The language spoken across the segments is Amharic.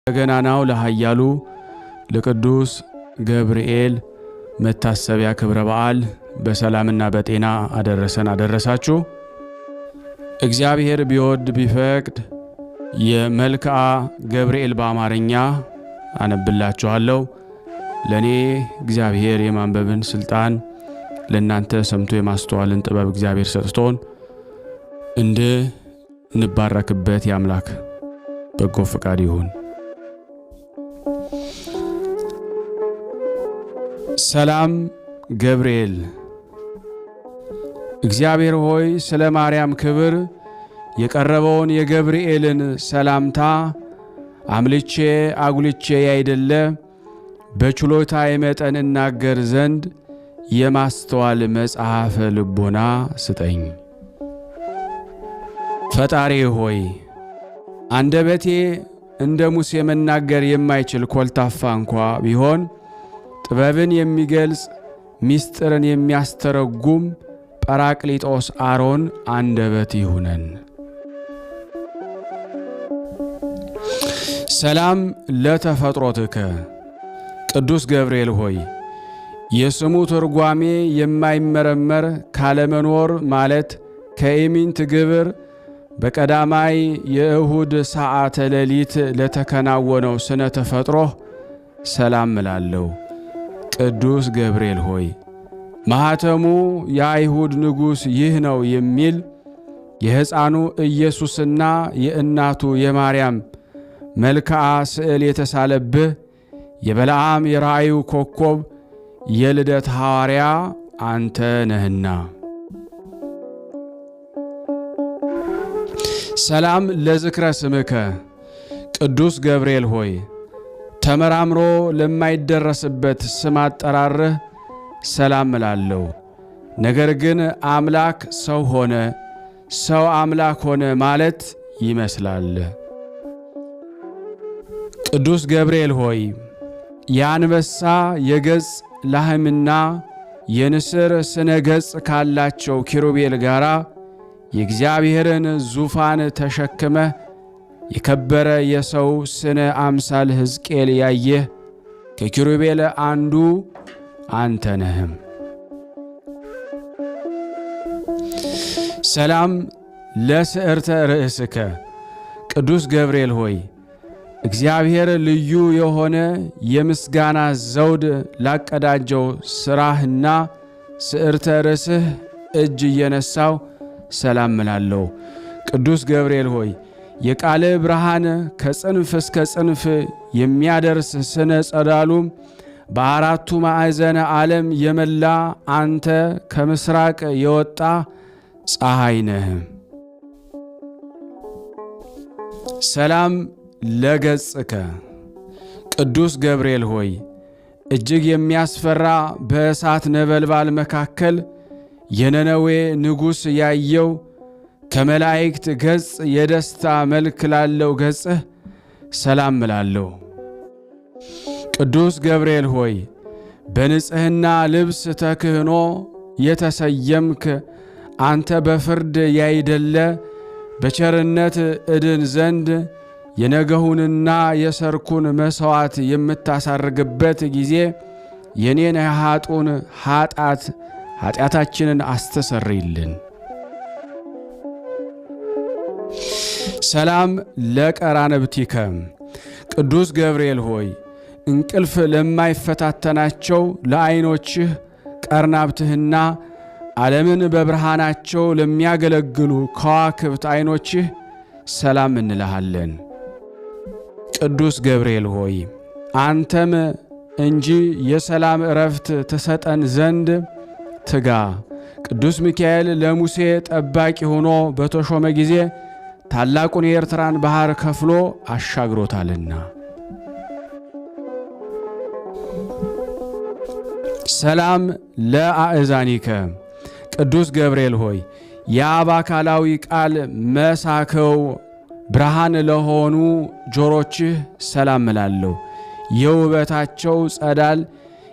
ለገናናው ለኃያሉ ለቅዱስ ገብርኤል መታሰቢያ ክብረ በዓል በሰላምና በጤና አደረሰን አደረሳችሁ። እግዚአብሔር ቢወድ ቢፈቅድ የመልክዓ ገብርኤል በአማርኛ አነብላችኋለሁ። ለእኔ እግዚአብሔር የማንበብን ስልጣን ለእናንተ ሰምቶ የማስተዋልን ጥበብ እግዚአብሔር ሰጥቶን እንድንባረክበት የአምላክ በጎ ፈቃድ ይሁን። ሰላም ገብርኤል፣ እግዚአብሔር ሆይ ስለ ማርያም ክብር የቀረበውን የገብርኤልን ሰላምታ አምልቼ አጉልቼ ያይደለ በችሎታዬ መጠን እናገር ዘንድ የማስተዋል መጽሐፈ ልቦና ስጠኝ። ፈጣሪ ሆይ አንደበቴ እንደ ሙሴ መናገር የማይችል ኮልታፋ እንኳ ቢሆን ጥበብን የሚገልጽ ምስጢርን የሚያስተረጉም ጰራቅሊጦስ አሮን አንደበት ይሁነን። ሰላም ለተፈጥሮትከ ቅዱስ ገብርኤል ሆይ የስሙ ትርጓሜ የማይመረመር ካለመኖር ማለት ከኢምንት ግብር በቀዳማይ የእሁድ ሰዓተ ሌሊት ለተከናወነው ስነ ተፈጥሮህ ሰላም እላለሁ። ቅዱስ ገብርኤል ሆይ ማኅተሙ የአይሁድ ንጉሥ ይህ ነው የሚል የሕፃኑ ኢየሱስና የእናቱ የማርያም መልክዓ ስዕል የተሳለብህ የበለዓም የራእዩ ኮከብ የልደት ሐዋርያ አንተ ነህና። ሰላም ለዝክረ ስምከ ቅዱስ ገብርኤል ሆይ ተመራምሮ ለማይደረስበት ስም አጠራርህ ሰላም እላለሁ። ነገር ግን አምላክ ሰው ሆነ፣ ሰው አምላክ ሆነ ማለት ይመስላል። ቅዱስ ገብርኤል ሆይ የአንበሳ የገጽ ላህምና የንስር ስነ ገጽ ካላቸው ኪሩቤል ጋራ የእግዚአብሔርን ዙፋን ተሸክመህ የከበረ የሰው ስነ አምሳል ሕዝቅኤል ያየህ ከኪሩቤል አንዱ አንተ ነህም። ሰላም ለስዕርተ ርእስከ ቅዱስ ገብርኤል ሆይ እግዚአብሔር ልዩ የሆነ የምስጋና ዘውድ ላቀዳጀው ሥራህና ስዕርተ ርእስህ እጅ እየነሳው ሰላም እላለሁ። ቅዱስ ገብርኤል ሆይ የቃል ብርሃን ከጽንፍ እስከ ጽንፍ የሚያደርስ ስነ ጸዳሉም በአራቱ ማዕዘነ ዓለም የመላ አንተ ከምስራቅ የወጣ ፀሐይ ነህ። ሰላም ለገጽከ ቅዱስ ገብርኤል ሆይ እጅግ የሚያስፈራ በእሳት ነበልባል መካከል የነነዌ ንጉሥ ያየው ከመላእክት ገጽ የደስታ መልክ ላለው ገጽህ ሰላም እላለሁ። ቅዱስ ገብርኤል ሆይ በንጽሕና ልብስ ተክህኖ የተሰየምክ አንተ በፍርድ ያይደለ በቸርነት እድን ዘንድ የነገሁንና የሰርኩን መሥዋዕት የምታሳርግበት ጊዜ የኔን የኃጡን ኃጢአት ኃጢአታችንን አስተሰርይልን። ሰላም ለቀራንብቲከ ቅዱስ ገብርኤል ሆይ እንቅልፍ ለማይፈታተናቸው ለዓይኖችህ ቀርናብትህና ዓለምን በብርሃናቸው ለሚያገለግሉ ከዋክብት ዓይኖችህ ሰላም እንልሃለን። ቅዱስ ገብርኤል ሆይ አንተም እንጂ የሰላም ዕረፍት ትሰጠን ዘንድ ትጋ። ቅዱስ ሚካኤል ለሙሴ ጠባቂ ሆኖ በተሾመ ጊዜ ታላቁን የኤርትራን ባህር ከፍሎ አሻግሮታልና። ሰላም ለአእዛኒከ ቅዱስ ገብርኤል ሆይ የአብ አካላዊ ቃል መሳከው ብርሃን ለሆኑ ጆሮችህ ሰላም እላለሁ። የውበታቸው ጸዳል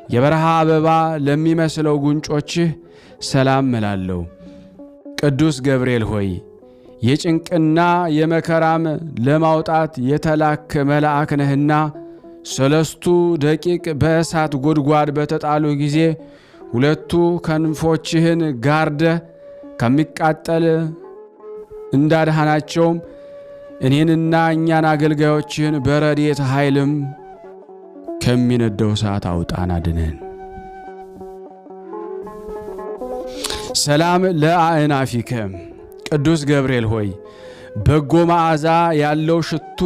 የበረሃ አበባ ለሚመስለው ጉንጮችህ ሰላም እላለሁ። ቅዱስ ገብርኤል ሆይ የጭንቅና የመከራም ለማውጣት የተላክ መልአክ ነህና ሰለስቱ ደቂቅ በእሳት ጉድጓድ በተጣሉ ጊዜ ሁለቱ ክንፎችህን ጋርደህ ከሚቃጠል እንዳድሃናቸውም እኔንና እኛን አገልጋዮችህን በረድኤት ኃይልም ከሚነደው እሳት አውጣን አድነን። ሰላም ለአእናፊከ ቅዱስ ገብርኤል ሆይ በጎ መዓዛ ያለው ሽቱ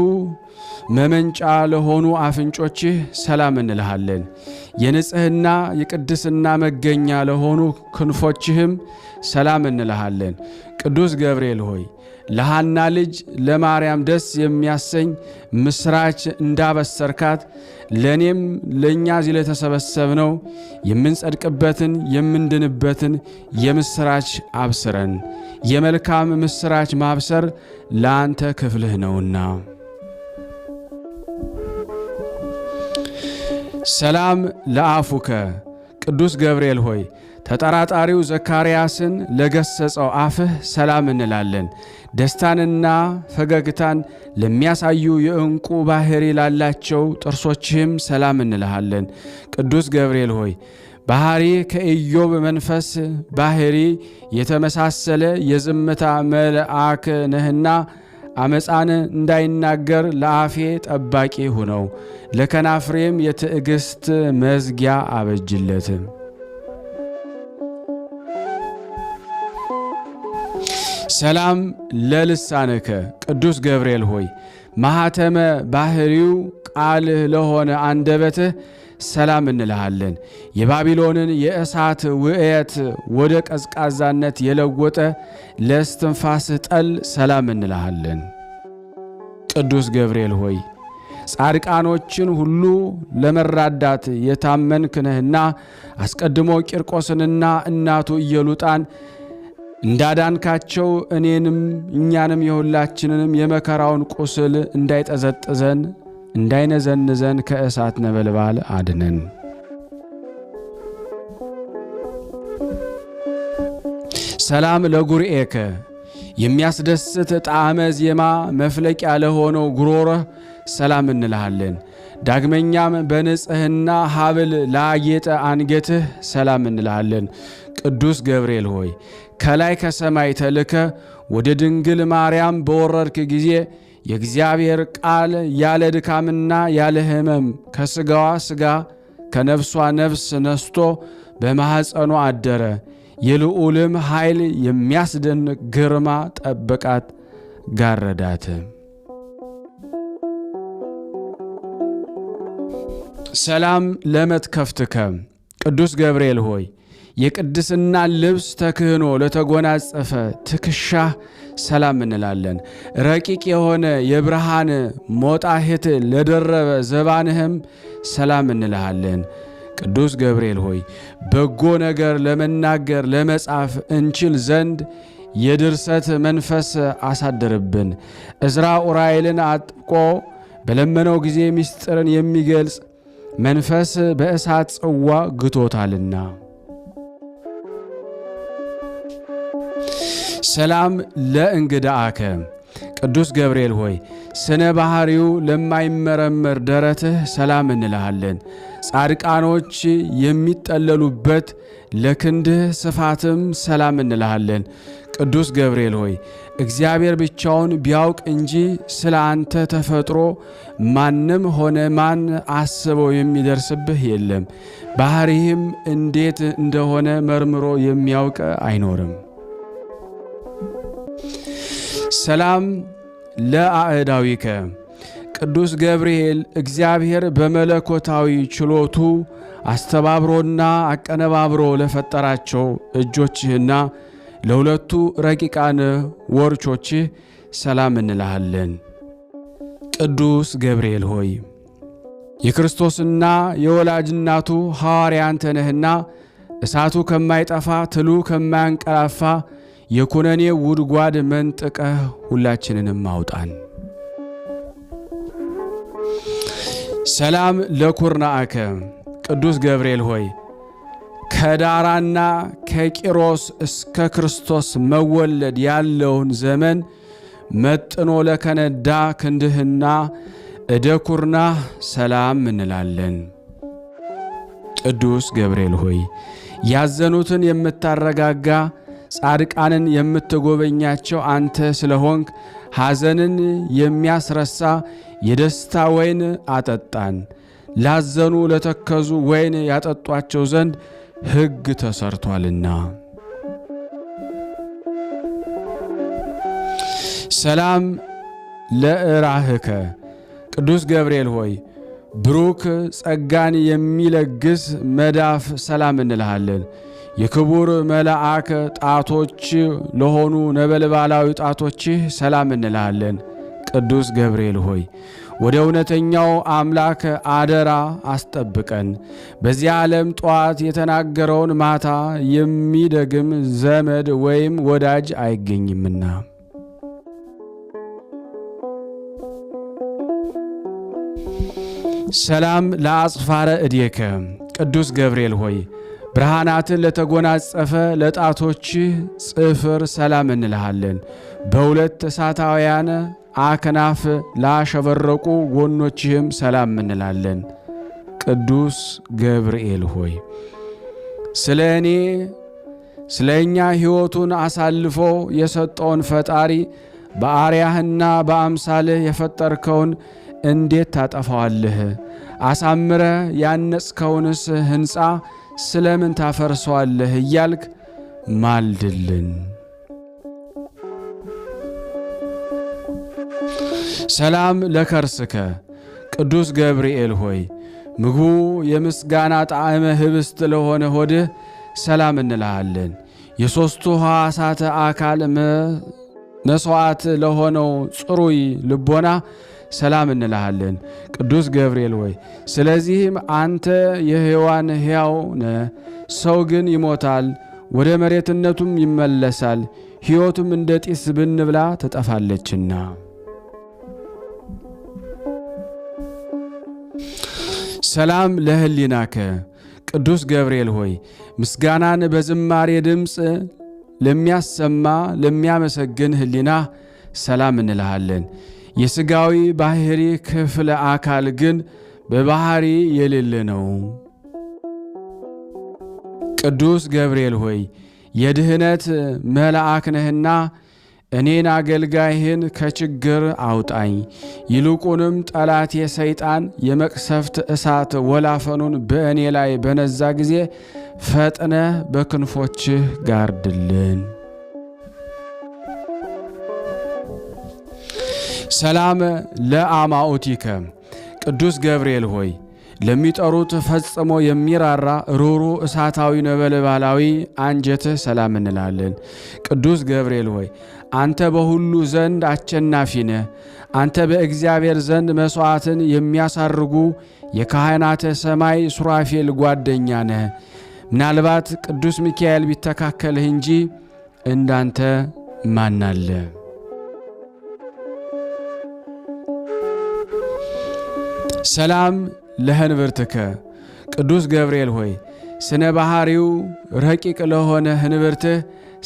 መመንጫ ለሆኑ አፍንጮችህ ሰላም እንልሃለን። የንጽህና የቅድስና መገኛ ለሆኑ ክንፎችህም ሰላም እንልሃለን። ቅዱስ ገብርኤል ሆይ ለሐና ልጅ ለማርያም ደስ የሚያሰኝ ምስራች እንዳበሰርካት ለእኔም ለእኛ እዚህ ለተሰበሰብነው የምንጸድቅበትን የምንድንበትን የምስራች አብስረን። የመልካም ምስራች ማብሰር ለአንተ ክፍልህ ነውና። ሰላም ለአፉከ ቅዱስ ገብርኤል ሆይ ተጠራጣሪው ዘካርያስን ለገሰጸው አፍህ ሰላም እንላለን። ደስታንና ፈገግታን ለሚያሳዩ የዕንቁ ባህሪ ላላቸው ጥርሶችህም ሰላም እንልሃለን። ቅዱስ ገብርኤል ሆይ ባህሪ ከኢዮብ መንፈስ ባህሪ የተመሳሰለ የዝምታ መልአክ ነህና አመፃን እንዳይናገር ለአፌ ጠባቂ ሁነው፣ ለከናፍሬም የትዕግስት መዝጊያ አበጅለት። ሰላም ለልሳንከ ቅዱስ ገብርኤል ሆይ ማኅተመ ባህሪው ቃልህ ለሆነ አንደበትህ ሰላም እንልሃለን። የባቢሎንን የእሳት ውዕየት ወደ ቀዝቃዛነት የለወጠ ለእስትንፋስህ ጠል ሰላም እንልሃለን። ቅዱስ ገብርኤል ሆይ ጻድቃኖችን ሁሉ ለመራዳት የታመንክ ነህና አስቀድሞ ቂርቆስንና እናቱ ኢየሉጣን እንዳዳንካቸው እኔንም እኛንም የሁላችንንም የመከራውን ቁስል እንዳይጠዘጥዘን እንዳይነዘንዘን ከእሳት ነበልባል አድነን። ሰላም ለጉርኤከ የሚያስደስት ጣዕመ ዜማ መፍለቂያ ለሆነው ጉሮሮህ ሰላም እንልሃለን። ዳግመኛም በንጽሕና ሀብል ላጌጠ አንገትህ ሰላም እንልሃለን። ቅዱስ ገብርኤል ሆይ ከላይ ከሰማይ ተልከ ወደ ድንግል ማርያም በወረድክ ጊዜ የእግዚአብሔር ቃል ያለ ድካምና ያለ ሕመም ከሥጋዋ ሥጋ ከነፍሷ ነፍስ ነስቶ በማኅፀኗ አደረ። የልዑልም ኃይል የሚያስደንቅ ግርማ ጠበቃት፣ ጋረዳት። ሰላም ለመትከፍትከ ቅዱስ ገብርኤል ሆይ የቅድስና ልብስ ተክህኖ ለተጎናጸፈ ትከሻህ ሰላም እንላለን። ረቂቅ የሆነ የብርሃን ሞጣሕት ለደረበ ዘባንህም ሰላም እንልሃለን። ቅዱስ ገብርኤል ሆይ በጎ ነገር ለመናገር ለመጻፍ እንችል ዘንድ የድርሰት መንፈስ አሳድርብን። ዕዝራ ኡራኤልን አጥብቆ በለመነው ጊዜ ምስጢርን የሚገልጽ መንፈስ በእሳት ጽዋ ግቶታልና። ሰላም ለእንግድዓከ ቅዱስ ገብርኤል ሆይ ስነ ባህሪው ለማይመረመር ደረትህ ሰላም እንልሃለን። ጻድቃኖች የሚጠለሉበት ለክንድህ ስፋትም ሰላም እንልሃለን። ቅዱስ ገብርኤል ሆይ እግዚአብሔር ብቻውን ቢያውቅ እንጂ ስለ አንተ ተፈጥሮ ማንም ሆነ ማን አስበው የሚደርስብህ የለም። ባህሪህም እንዴት እንደሆነ መርምሮ የሚያውቅ አይኖርም። ሰላም ለአእዳዊከ ቅዱስ ገብርኤል እግዚአብሔር በመለኮታዊ ችሎቱ አስተባብሮና አቀነባብሮ ለፈጠራቸው እጆችህና ለሁለቱ ረቂቃን ወርቾችህ ሰላም እንልሃለን። ቅዱስ ገብርኤል ሆይ የክርስቶስና የወላጅ እናቱ ሐዋርያ አንተ ነህና እሳቱ ከማይጠፋ ትሉ ከማያንቀላፋ የኩነኔ ጉድጓድ መንጥቀህ ሁላችንንም አውጣን። ሰላም ለኩርናአከ ቅዱስ ገብርኤል ሆይ ከዳራና ከቂሮስ እስከ ክርስቶስ መወለድ ያለውን ዘመን መጥኖ ለከነዳ ክንድህና እደኩርናህ ሰላም እንላለን። ቅዱስ ገብርኤል ሆይ ያዘኑትን የምታረጋጋ ጻድቃንን የምትጎበኛቸው አንተ ስለሆንክ ሐዘንን የሚያስረሳ የደስታ ወይን አጠጣን። ላዘኑ ለተከዙ ወይን ያጠጧቸው ዘንድ ሕግ ተሰርቷልና። ሰላም ለእራህከ ቅዱስ ገብርኤል ሆይ ብሩክ ጸጋን የሚለግስ መዳፍ ሰላም እንልሃለን። የክቡር መልአክ ጣቶች ለሆኑ ነበልባላዊ ጣቶችህ ሰላም እንልሃለን። ቅዱስ ገብርኤል ሆይ ወደ እውነተኛው አምላክ አደራ አስጠብቀን። በዚህ ዓለም ጠዋት የተናገረውን ማታ የሚደግም ዘመድ ወይም ወዳጅ አይገኝምና። ሰላም ለአጽፋረ እዴከ ቅዱስ ገብርኤል ሆይ ብርሃናትን ለተጎናጸፈ ለጣቶችህ ጽፍር ሰላም እንልሃለን። በሁለት እሳታውያን አክናፍ ላሸበረቁ ጎኖችህም ሰላም እንላለን። ቅዱስ ገብርኤል ሆይ ስለ እኔ ስለ እኛ ሕይወቱን አሳልፎ የሰጠውን ፈጣሪ በአርያህና በአምሳልህ የፈጠርከውን እንዴት ታጠፋዋለህ? አሳምረ ያነጽከውንስ ሕንፃ ስለምን ታፈርሰዋለህ? እያልክ ማልድልን። ሰላም ለከርስከ ቅዱስ ገብርኤል ሆይ ምግቡ የምስጋና ጣዕመ ህብስት ለሆነ ሆድህ ሰላም እንልሃለን። የሦስቱ ሕዋሳተ አካል መሥዋዕት ለሆነው ጽሩይ ልቦና ሰላም እንልሃለን። ቅዱስ ገብርኤል ሆይ ስለዚህም አንተ የሕያዋን ሕያው ነህ። ሰው ግን ይሞታል፣ ወደ መሬትነቱም ይመለሳል፣ ሕይወቱም እንደ ጢስ ብንብላ ትጠፋለችና። ሰላም ለህሊናከ ቅዱስ ገብርኤል ሆይ ምስጋናን በዝማሬ ድምፅ ለሚያሰማ ለሚያመሰግን ህሊና ሰላም እንልሃለን። የሥጋዊ ባህሪ ክፍለ አካል ግን በባህሪ የሌለ ነው። ቅዱስ ገብርኤል ሆይ የድህነት መልአክ ነህና እኔን አገልጋይህን ከችግር አውጣኝ። ይልቁንም ጠላቴ ሰይጣን የመቅሰፍት እሳት ወላፈኑን በእኔ ላይ በነዛ ጊዜ ፈጥነ በክንፎችህ ጋርድልን። ሰላም ለአማኦቲከ ቅዱስ ገብርኤል ሆይ ለሚጠሩት ፈጽሞ የሚራራ ሩሩ እሳታዊ ነበልባላዊ አንጀትህ ሰላም እንላለን። ቅዱስ ገብርኤል ሆይ አንተ በሁሉ ዘንድ አሸናፊ ነህ። አንተ በእግዚአብሔር ዘንድ መሥዋዕትን የሚያሳርጉ የካህናተ ሰማይ ሱራፌል ጓደኛ ነህ። ምናልባት ቅዱስ ሚካኤል ቢተካከልህ እንጂ እንዳንተ ማናለ? ሰላም ለህንብርትከ ቅዱስ ገብርኤል ሆይ ስነ ባህሪው ረቂቅ ለሆነ ህንብርትህ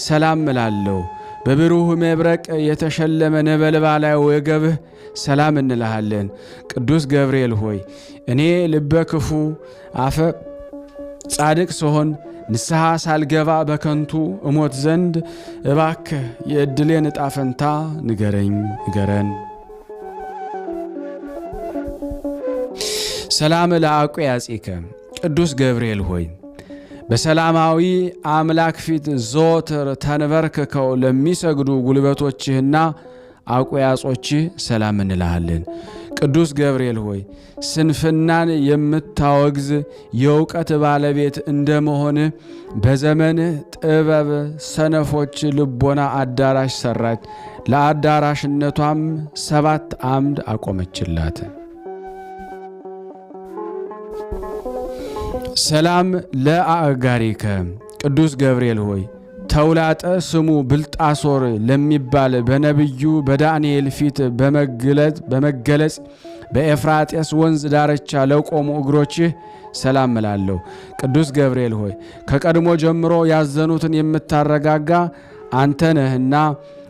ሰላም እላለሁ። በብሩህ መብረቅ የተሸለመ ነበልባላዊ ወገብህ ሰላም እንልሃለን። ቅዱስ ገብርኤል ሆይ እኔ ልበ ክፉ አፈ ጻድቅ ስሆን ንስሐ ሳልገባ በከንቱ እሞት ዘንድ እባክህ የዕድሌን ዕጣ ፈንታ ንገረኝ ንገረን። ሰላም ለአቁያጺከ ቅዱስ ገብርኤል ሆይ በሰላማዊ አምላክ ፊት ዘወትር ተንበርክከው ለሚሰግዱ ጉልበቶችህና አቁያጾችህ ሰላም እንልሃለን። ቅዱስ ገብርኤል ሆይ ስንፍናን የምታወግዝ የእውቀት ባለቤት እንደመሆንህ በዘመንህ ጥበብ ሰነፎች ልቦና አዳራሽ ሰራች፣ ለአዳራሽነቷም 7 አምድ አቆመችላት። ሰላም ለአእጋሪከ ቅዱስ ገብርኤል ሆይ ተውላጠ ስሙ ብልጣሶር ለሚባል በነቢዩ በዳንኤል ፊት በመገለጽ በኤፍራጤስ ወንዝ ዳርቻ ለቆሙ እግሮችህ ሰላም እላለሁ። ቅዱስ ገብርኤል ሆይ ከቀድሞ ጀምሮ ያዘኑትን የምታረጋጋ አንተ ነህና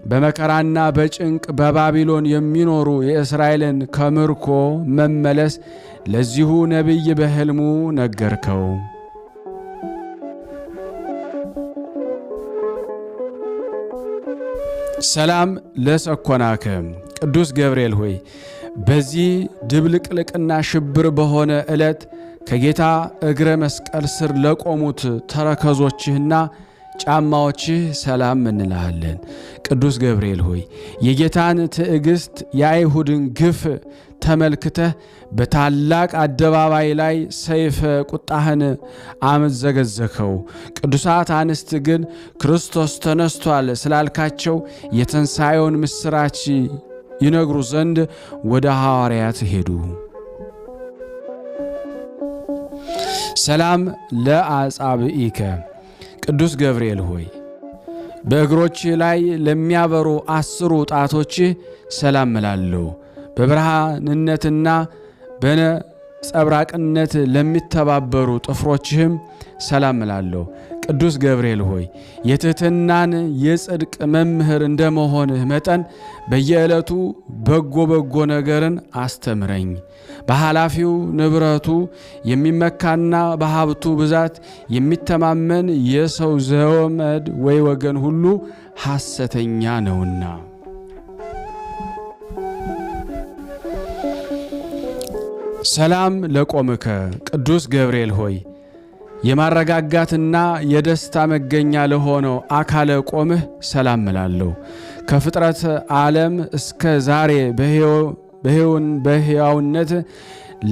በመከራና በጭንቅ በባቢሎን የሚኖሩ የእስራኤልን ከምርኮ መመለስ ለዚሁ ነቢይ በሕልሙ ነገርከው። ሰላም ለሰኮናከ ቅዱስ ገብርኤል ሆይ፣ በዚህ ድብልቅልቅና ሽብር በሆነ ዕለት ከጌታ እግረ መስቀል ስር ለቆሙት ተረከዞችህና ጫማዎችህ ሰላም እንልሃለን። ቅዱስ ገብርኤል ሆይ፣ የጌታን ትዕግስት የአይሁድን ግፍ ተመልክተህ በታላቅ አደባባይ ላይ ሰይፈ ቁጣህን አመዘገዘከው። ቅዱሳት አንስት ግን ክርስቶስ ተነስቷል ስላልካቸው የትንሣኤውን ምስራች ይነግሩ ዘንድ ወደ ሐዋርያት ሄዱ። ሰላም ለአጻብኢከ ቅዱስ ገብርኤል ሆይ፣ በእግሮችህ ላይ ለሚያበሩ 10ሩ ጣቶችህ ሰላም እላለሁ። በብርሃንነትና በነጸብራቅነት ለሚተባበሩ ጥፍሮችህም ሰላም እላለሁ። ቅዱስ ገብርኤል ሆይ፣ የትሕትናን የጽድቅ መምህር እንደመሆንህ መጠን በየዕለቱ በጎ በጎ ነገርን አስተምረኝ። በኃላፊው ንብረቱ የሚመካና በሀብቱ ብዛት የሚተማመን የሰው ዘመድ ወይ ወገን ሁሉ ሐሰተኛ ነውና። ሰላም ለቆምከ ቅዱስ ገብርኤል ሆይ፣ የማረጋጋትና የደስታ መገኛ ለሆነው አካለ ቆምህ ሰላም እላለሁ። ከፍጥረት ዓለም እስከ ዛሬ በሕያውነት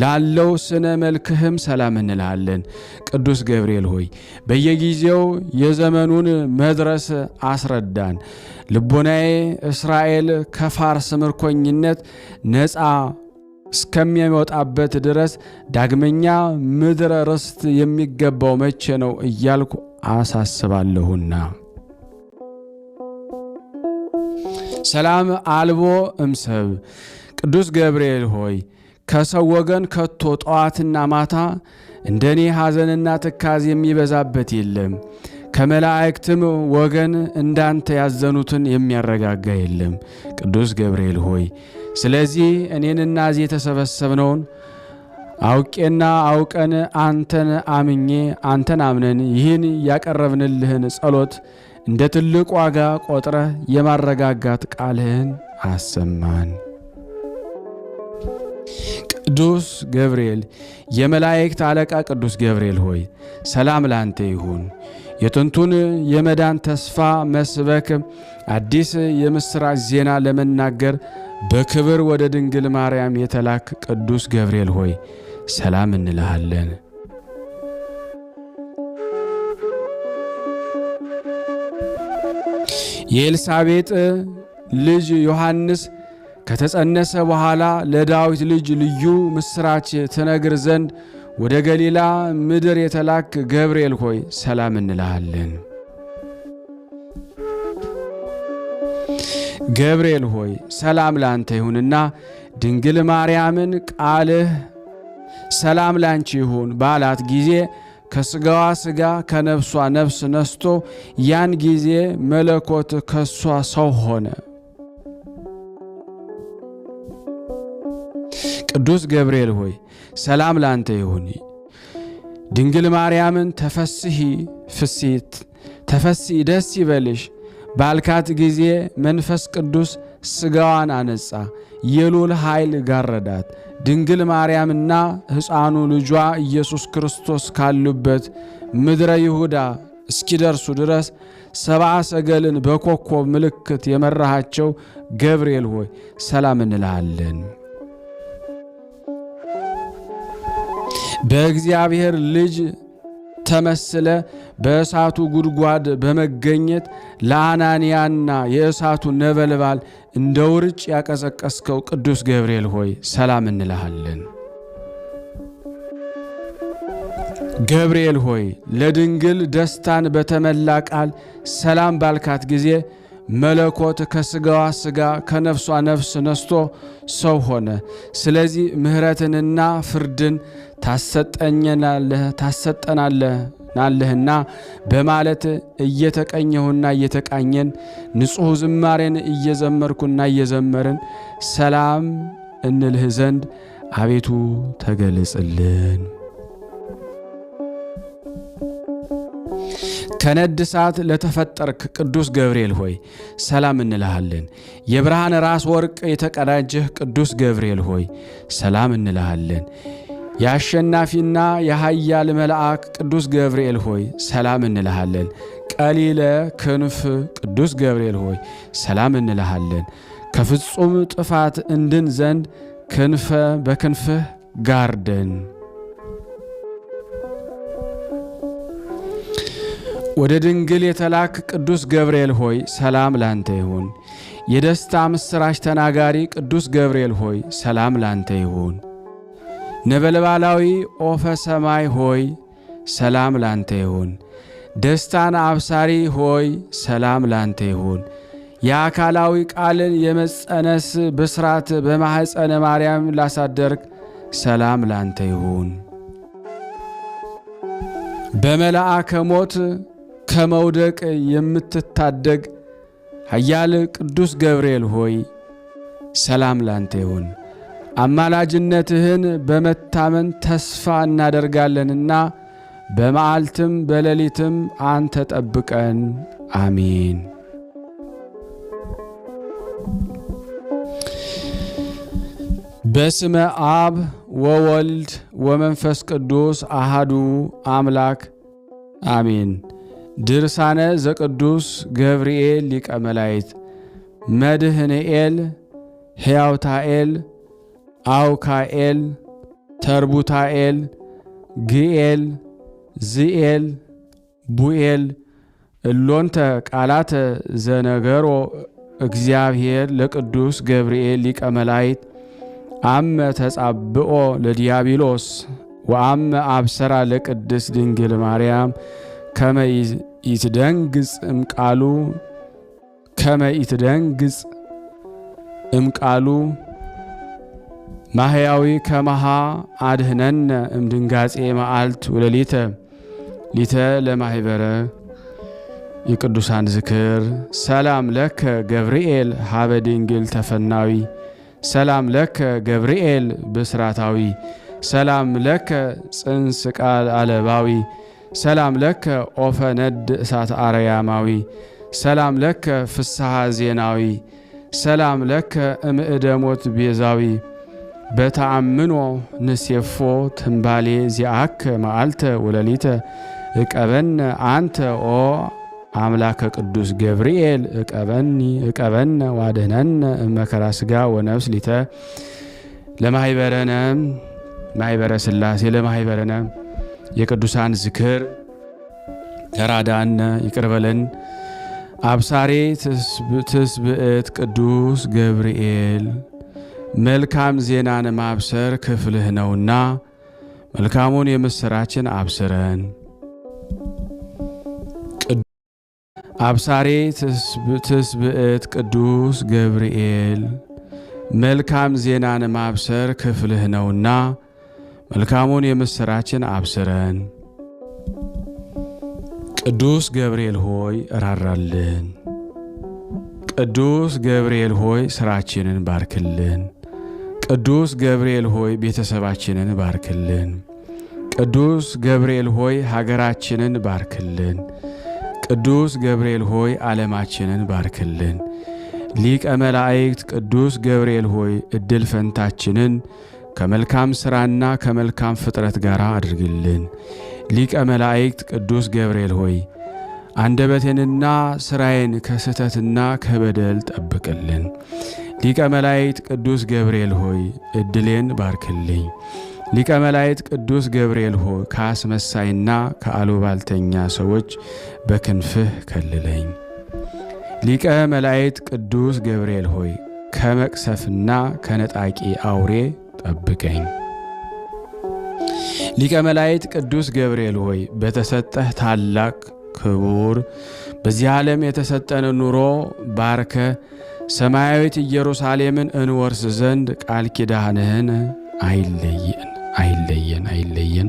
ላለው ስነ መልክህም ሰላም እንልሃለን። ቅዱስ ገብርኤል ሆይ፣ በየጊዜው የዘመኑን መድረስ አስረዳን። ልቦናዬ እስራኤል ከፋርስ ምርኮኝነት ነፃ እስከሚወጣበት ድረስ ዳግመኛ ምድረ ርስት የሚገባው መቼ ነው እያልኩ አሳስባለሁና። ሰላም አልቦ እምሰብ ቅዱስ ገብርኤል ሆይ፣ ከሰው ወገን ከቶ ጠዋትና ማታ እንደኔ ሐዘንና ትካዜ የሚበዛበት የለም። ከመላእክትም ወገን እንዳንተ ያዘኑትን የሚያረጋጋ የለም። ቅዱስ ገብርኤል ሆይ፣ ስለዚህ እኔንና እዚህ የተሰበሰብነውን አውቄና አውቀን አንተን አምኜ አንተን አምነን ይህን ያቀረብንልህን ጸሎት እንደ ትልቅ ዋጋ ቆጥረህ የማረጋጋት ቃልህን አሰማን። ቅዱስ ገብርኤል የመላእክት አለቃ ቅዱስ ገብርኤል ሆይ፣ ሰላም ላንተ ይሁን። የጥንቱን የመዳን ተስፋ መስበክ አዲስ የምሥራች ዜና ለመናገር በክብር ወደ ድንግል ማርያም የተላክ ቅዱስ ገብርኤል ሆይ፣ ሰላም እንልሃለን። የኤልሳቤጥ ልጅ ዮሐንስ ከተጸነሰ በኋላ ለዳዊት ልጅ ልዩ ምስራች ትነግር ዘንድ ወደ ገሊላ ምድር የተላክ ገብርኤል ሆይ፣ ሰላም እንልሃለን። ገብርኤል ሆይ፣ ሰላም ላንተ ይሁንና ድንግል ማርያምን ቃልህ ሰላም ላንቺ ይሁን ባላት ጊዜ ከስጋዋ ስጋ ከነፍሷ ነፍስ ነስቶ ያን ጊዜ መለኮት ከሷ ሰው ሆነ። ቅዱስ ገብርኤል ሆይ፣ ሰላም ላንተ ይሁን። ድንግል ማርያምን ተፈስሂ ፍሲት ተፈሲ ደስ ይበልሽ ባልካት ጊዜ መንፈስ ቅዱስ ስጋዋን አነጻ፣ የልዑል ኃይል ጋረዳት። ድንግል ማርያምና ሕፃኑ ልጇ ኢየሱስ ክርስቶስ ካሉበት ምድረ ይሁዳ እስኪደርሱ ድረስ ሰብአ ሰገልን በኮከብ ምልክት የመራሃቸው ገብርኤል ሆይ፣ ሰላም እንልሃለን። በእግዚአብሔር ልጅ ተመስለ በእሳቱ ጉድጓድ በመገኘት ለአናንያና የእሳቱ ነበልባል እንደ ውርጭ ያቀዘቀስከው ቅዱስ ገብርኤል ሆይ፣ ሰላም እንልሃለን። ገብርኤል ሆይ፣ ለድንግል ደስታን በተመላ ቃል ሰላም ባልካት ጊዜ መለኮት ከስጋዋ ስጋ ከነፍሷ ነፍስ ነስቶ ሰው ሆነ። ስለዚህ ምሕረትንና ፍርድን ታሰጠናለህ። ናለህና በማለት እየተቀኘሁና እየተቃኘን ንጹሕ ዝማሬን እየዘመርኩና እየዘመርን ሰላም እንልህ ዘንድ አቤቱ ተገለጽልን። ከነድ እሳት ለተፈጠርክ ቅዱስ ገብርኤል ሆይ ሰላም እንልሃለን። የብርሃን ራስ ወርቅ የተቀዳጀህ ቅዱስ ገብርኤል ሆይ ሰላም እንልሃለን። የአሸናፊና የኃያል መልአክ ቅዱስ ገብርኤል ሆይ ሰላም እንልሃለን። ቀሊለ ክንፍ ቅዱስ ገብርኤል ሆይ ሰላም እንልሃለን። ከፍጹም ጥፋት እንድን ዘንድ ክንፈ በክንፍህ ጋርደን። ወደ ድንግል የተላክ ቅዱስ ገብርኤል ሆይ ሰላም ላንተ ይሁን። የደስታ ምስራች ተናጋሪ ቅዱስ ገብርኤል ሆይ ሰላም ላንተ ይሁን። ነበልባላዊ ኦፈ ሰማይ ሆይ ሰላም ላንተ ይሁን። ደስታን አብሳሪ ሆይ ሰላም ላንተ ይሁን። የአካላዊ ቃልን የመጸነስ ብስራት በማኅፀነ ማርያም ላሳደርግ ሰላም ላንተ ይሁን። በመልአከ ሞት ከመውደቅ የምትታደግ ኃያል ቅዱስ ገብርኤል ሆይ ሰላም ላንተ ይሁን። አማላጅነትህን በመታመን ተስፋ እናደርጋለንና በመዓልትም በሌሊትም አንተ ጠብቀን፣ አሜን። በስመ አብ ወወልድ ወመንፈስ ቅዱስ አሃዱ አምላክ አሜን። ድርሳነ ዘቅዱስ ገብርኤል ሊቀ መላእክት መድህንኤል፣ ሕያውታኤል፣ አውካኤል፣ ተርቡታኤል፣ ግኤል፣ ዝኤል፣ ቡኤል እሎንተ ቃላተ ዘነገሮ እግዚአብሔር ለቅዱስ ገብርኤል ሊቀ መላእክት አመ ተጻብኦ ለዲያብሎስ ወአመ አብሰራ ለቅድስት ድንግል ማርያም ከመ ይትደንግጽ እምቃሉ ከመ ይትደንግጽ እምቃሉ ማህያዊ ከመሃ አድህነነ እምድንጋጼ መዓልት ወሌሊተ ሊተ ለማህበረ የቅዱሳን ዝክር። ሰላም ለከ ገብርኤል ሀበ ድንግል ተፈናዊ፣ ሰላም ለከ ገብርኤል ብስራታዊ፣ ሰላም ለከ ጽንስ ቃል አለባዊ፣ ሰላም ለከ ኦፈ ነድ እሳት አርያማዊ፣ ሰላም ለከ ፍስሐ ዜናዊ፣ ሰላም ለከ እምእደ ሞት ቤዛዊ። በተአምኖ ንሴፎ ትንባሌ ዚአከ መዓልተ ወለሊተ እቀበነ አንተ ኦ አምላከ ቅዱስ ገብርኤል እቀበኒ እቀበነ ዋድህነነ እመከራ ስጋ ወነፍስ ሊተ ለማህበረነ ማህበረ ስላሴ ለማህበረነ የቅዱሳን ዝክር ተራዳነ ይቅርበለን። አብሳሬ ትስብእት ቅዱስ ገብርኤል መልካም ዜናን ማብሰር ክፍልህ ነውና መልካሙን የምስራችን አብስረን። አብሳሬ ትስብእት ቅዱስ ገብርኤል መልካም ዜናን ማብሰር ክፍልህ ነውና መልካሙን የምስራችን አብስረን። ቅዱስ ገብርኤል ሆይ እራራልን። ቅዱስ ገብርኤል ሆይ ስራችንን ባርክልን። ቅዱስ ገብርኤል ሆይ ቤተሰባችንን ባርክልን። ቅዱስ ገብርኤል ሆይ ሀገራችንን ባርክልን። ቅዱስ ገብርኤል ሆይ ዓለማችንን ባርክልን። ሊቀ መላእክት ቅዱስ ገብርኤል ሆይ እድል ፈንታችንን ከመልካም ሥራና ከመልካም ፍጥረት ጋር አድርግልን። ሊቀ መላእክት ቅዱስ ገብርኤል ሆይ አንደበቴንና ሥራዬን ከስህተትና ከበደል ጠብቅልን። ሊቀ መላእክት ቅዱስ ገብርኤል ሆይ እድሌን ባርክልኝ። ሊቀ መላእክት ቅዱስ ገብርኤል ሆይ ከአስመሳይና ከአሉባልተኛ ሰዎች በክንፍህ ከልለኝ። ሊቀ መላእክት ቅዱስ ገብርኤል ሆይ ከመቅሰፍና ከነጣቂ አውሬ ጠብቀኝ። ሊቀ መላእክት ቅዱስ ገብርኤል ሆይ በተሰጠህ ታላቅ ክቡር በዚህ ዓለም የተሰጠን ኑሮ ባርከ ሰማያዊት ኢየሩሳሌምን እንወርስ ዘንድ ቃል ኪዳንህን አይለየን አይለየን አይለየን።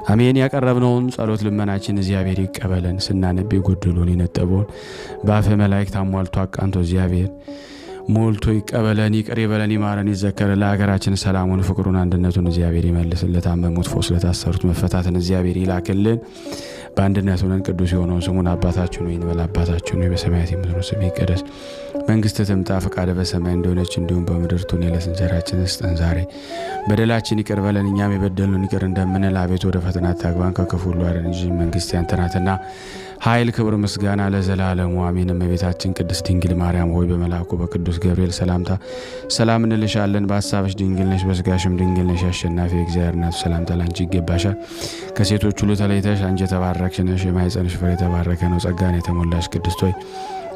አሜን። ያቀረብነውን ጸሎት ልመናችን እግዚአብሔር ይቀበለን። ስናነብ የጎደለውን የነጠበውን በአፈ መላእክት አሟልቶ አቃንቶ እግዚአብሔር ሞልቶ ይቀበለን፣ ይቅር ይበለን፣ ይማረን፣ ይዘከረ። ለሀገራችን ሰላሙን፣ ፍቅሩን፣ አንድነቱን እግዚአብሔር ይመልስልን። ለታመሙት ፈውስ፣ ለታሰሩት መፈታትን እግዚአብሔር ይላክልን። በአንድነት ሆነን ቅዱስ የሆነውን ስሙን አባታችን ሆይ እንበል። አባታችን ሆይ በሰማያት የምትኖር ስምህ ይቀደስ፣ መንግስትህ ትምጣ፣ ፈቃድህ በሰማይ እንደሆነች እንዲሁም በምድር ትሁን። የዕለት እንጀራችንን ስጠን ዛሬ፣ በደላችን ይቅር በለን እኛም የበደሉንን ይቅር እንደምንል፣ አቤቱ ወደ ፈተና አታግባን ከክፉ ሁሉ አድነን እንጂ መንግስት ያንተ ናትና ኃይል፣ ክብር፣ ምስጋና ለዘላለሙ አሜን። እመቤታችን ቅድስት ድንግል ማርያም ሆይ በመልአኩ በቅዱስ ገብርኤል ሰላምታ ሰላም እንልሻለን። በሀሳብሽ ድንግል ነሽ፣ በስጋሽም ድንግል ነሽ። አሸናፊ እግዚአብሔር እናቱ ሰላምታ ላንቺ ይገባሻል። ከሴቶች ሁሉ ተለይተሽ አንቺ የተባረክሽ ነሽ፣ የማኅፀንሽ ፍሬ የተባረከ ነው። ጸጋን የተሞላሽ ቅድስት ሆይ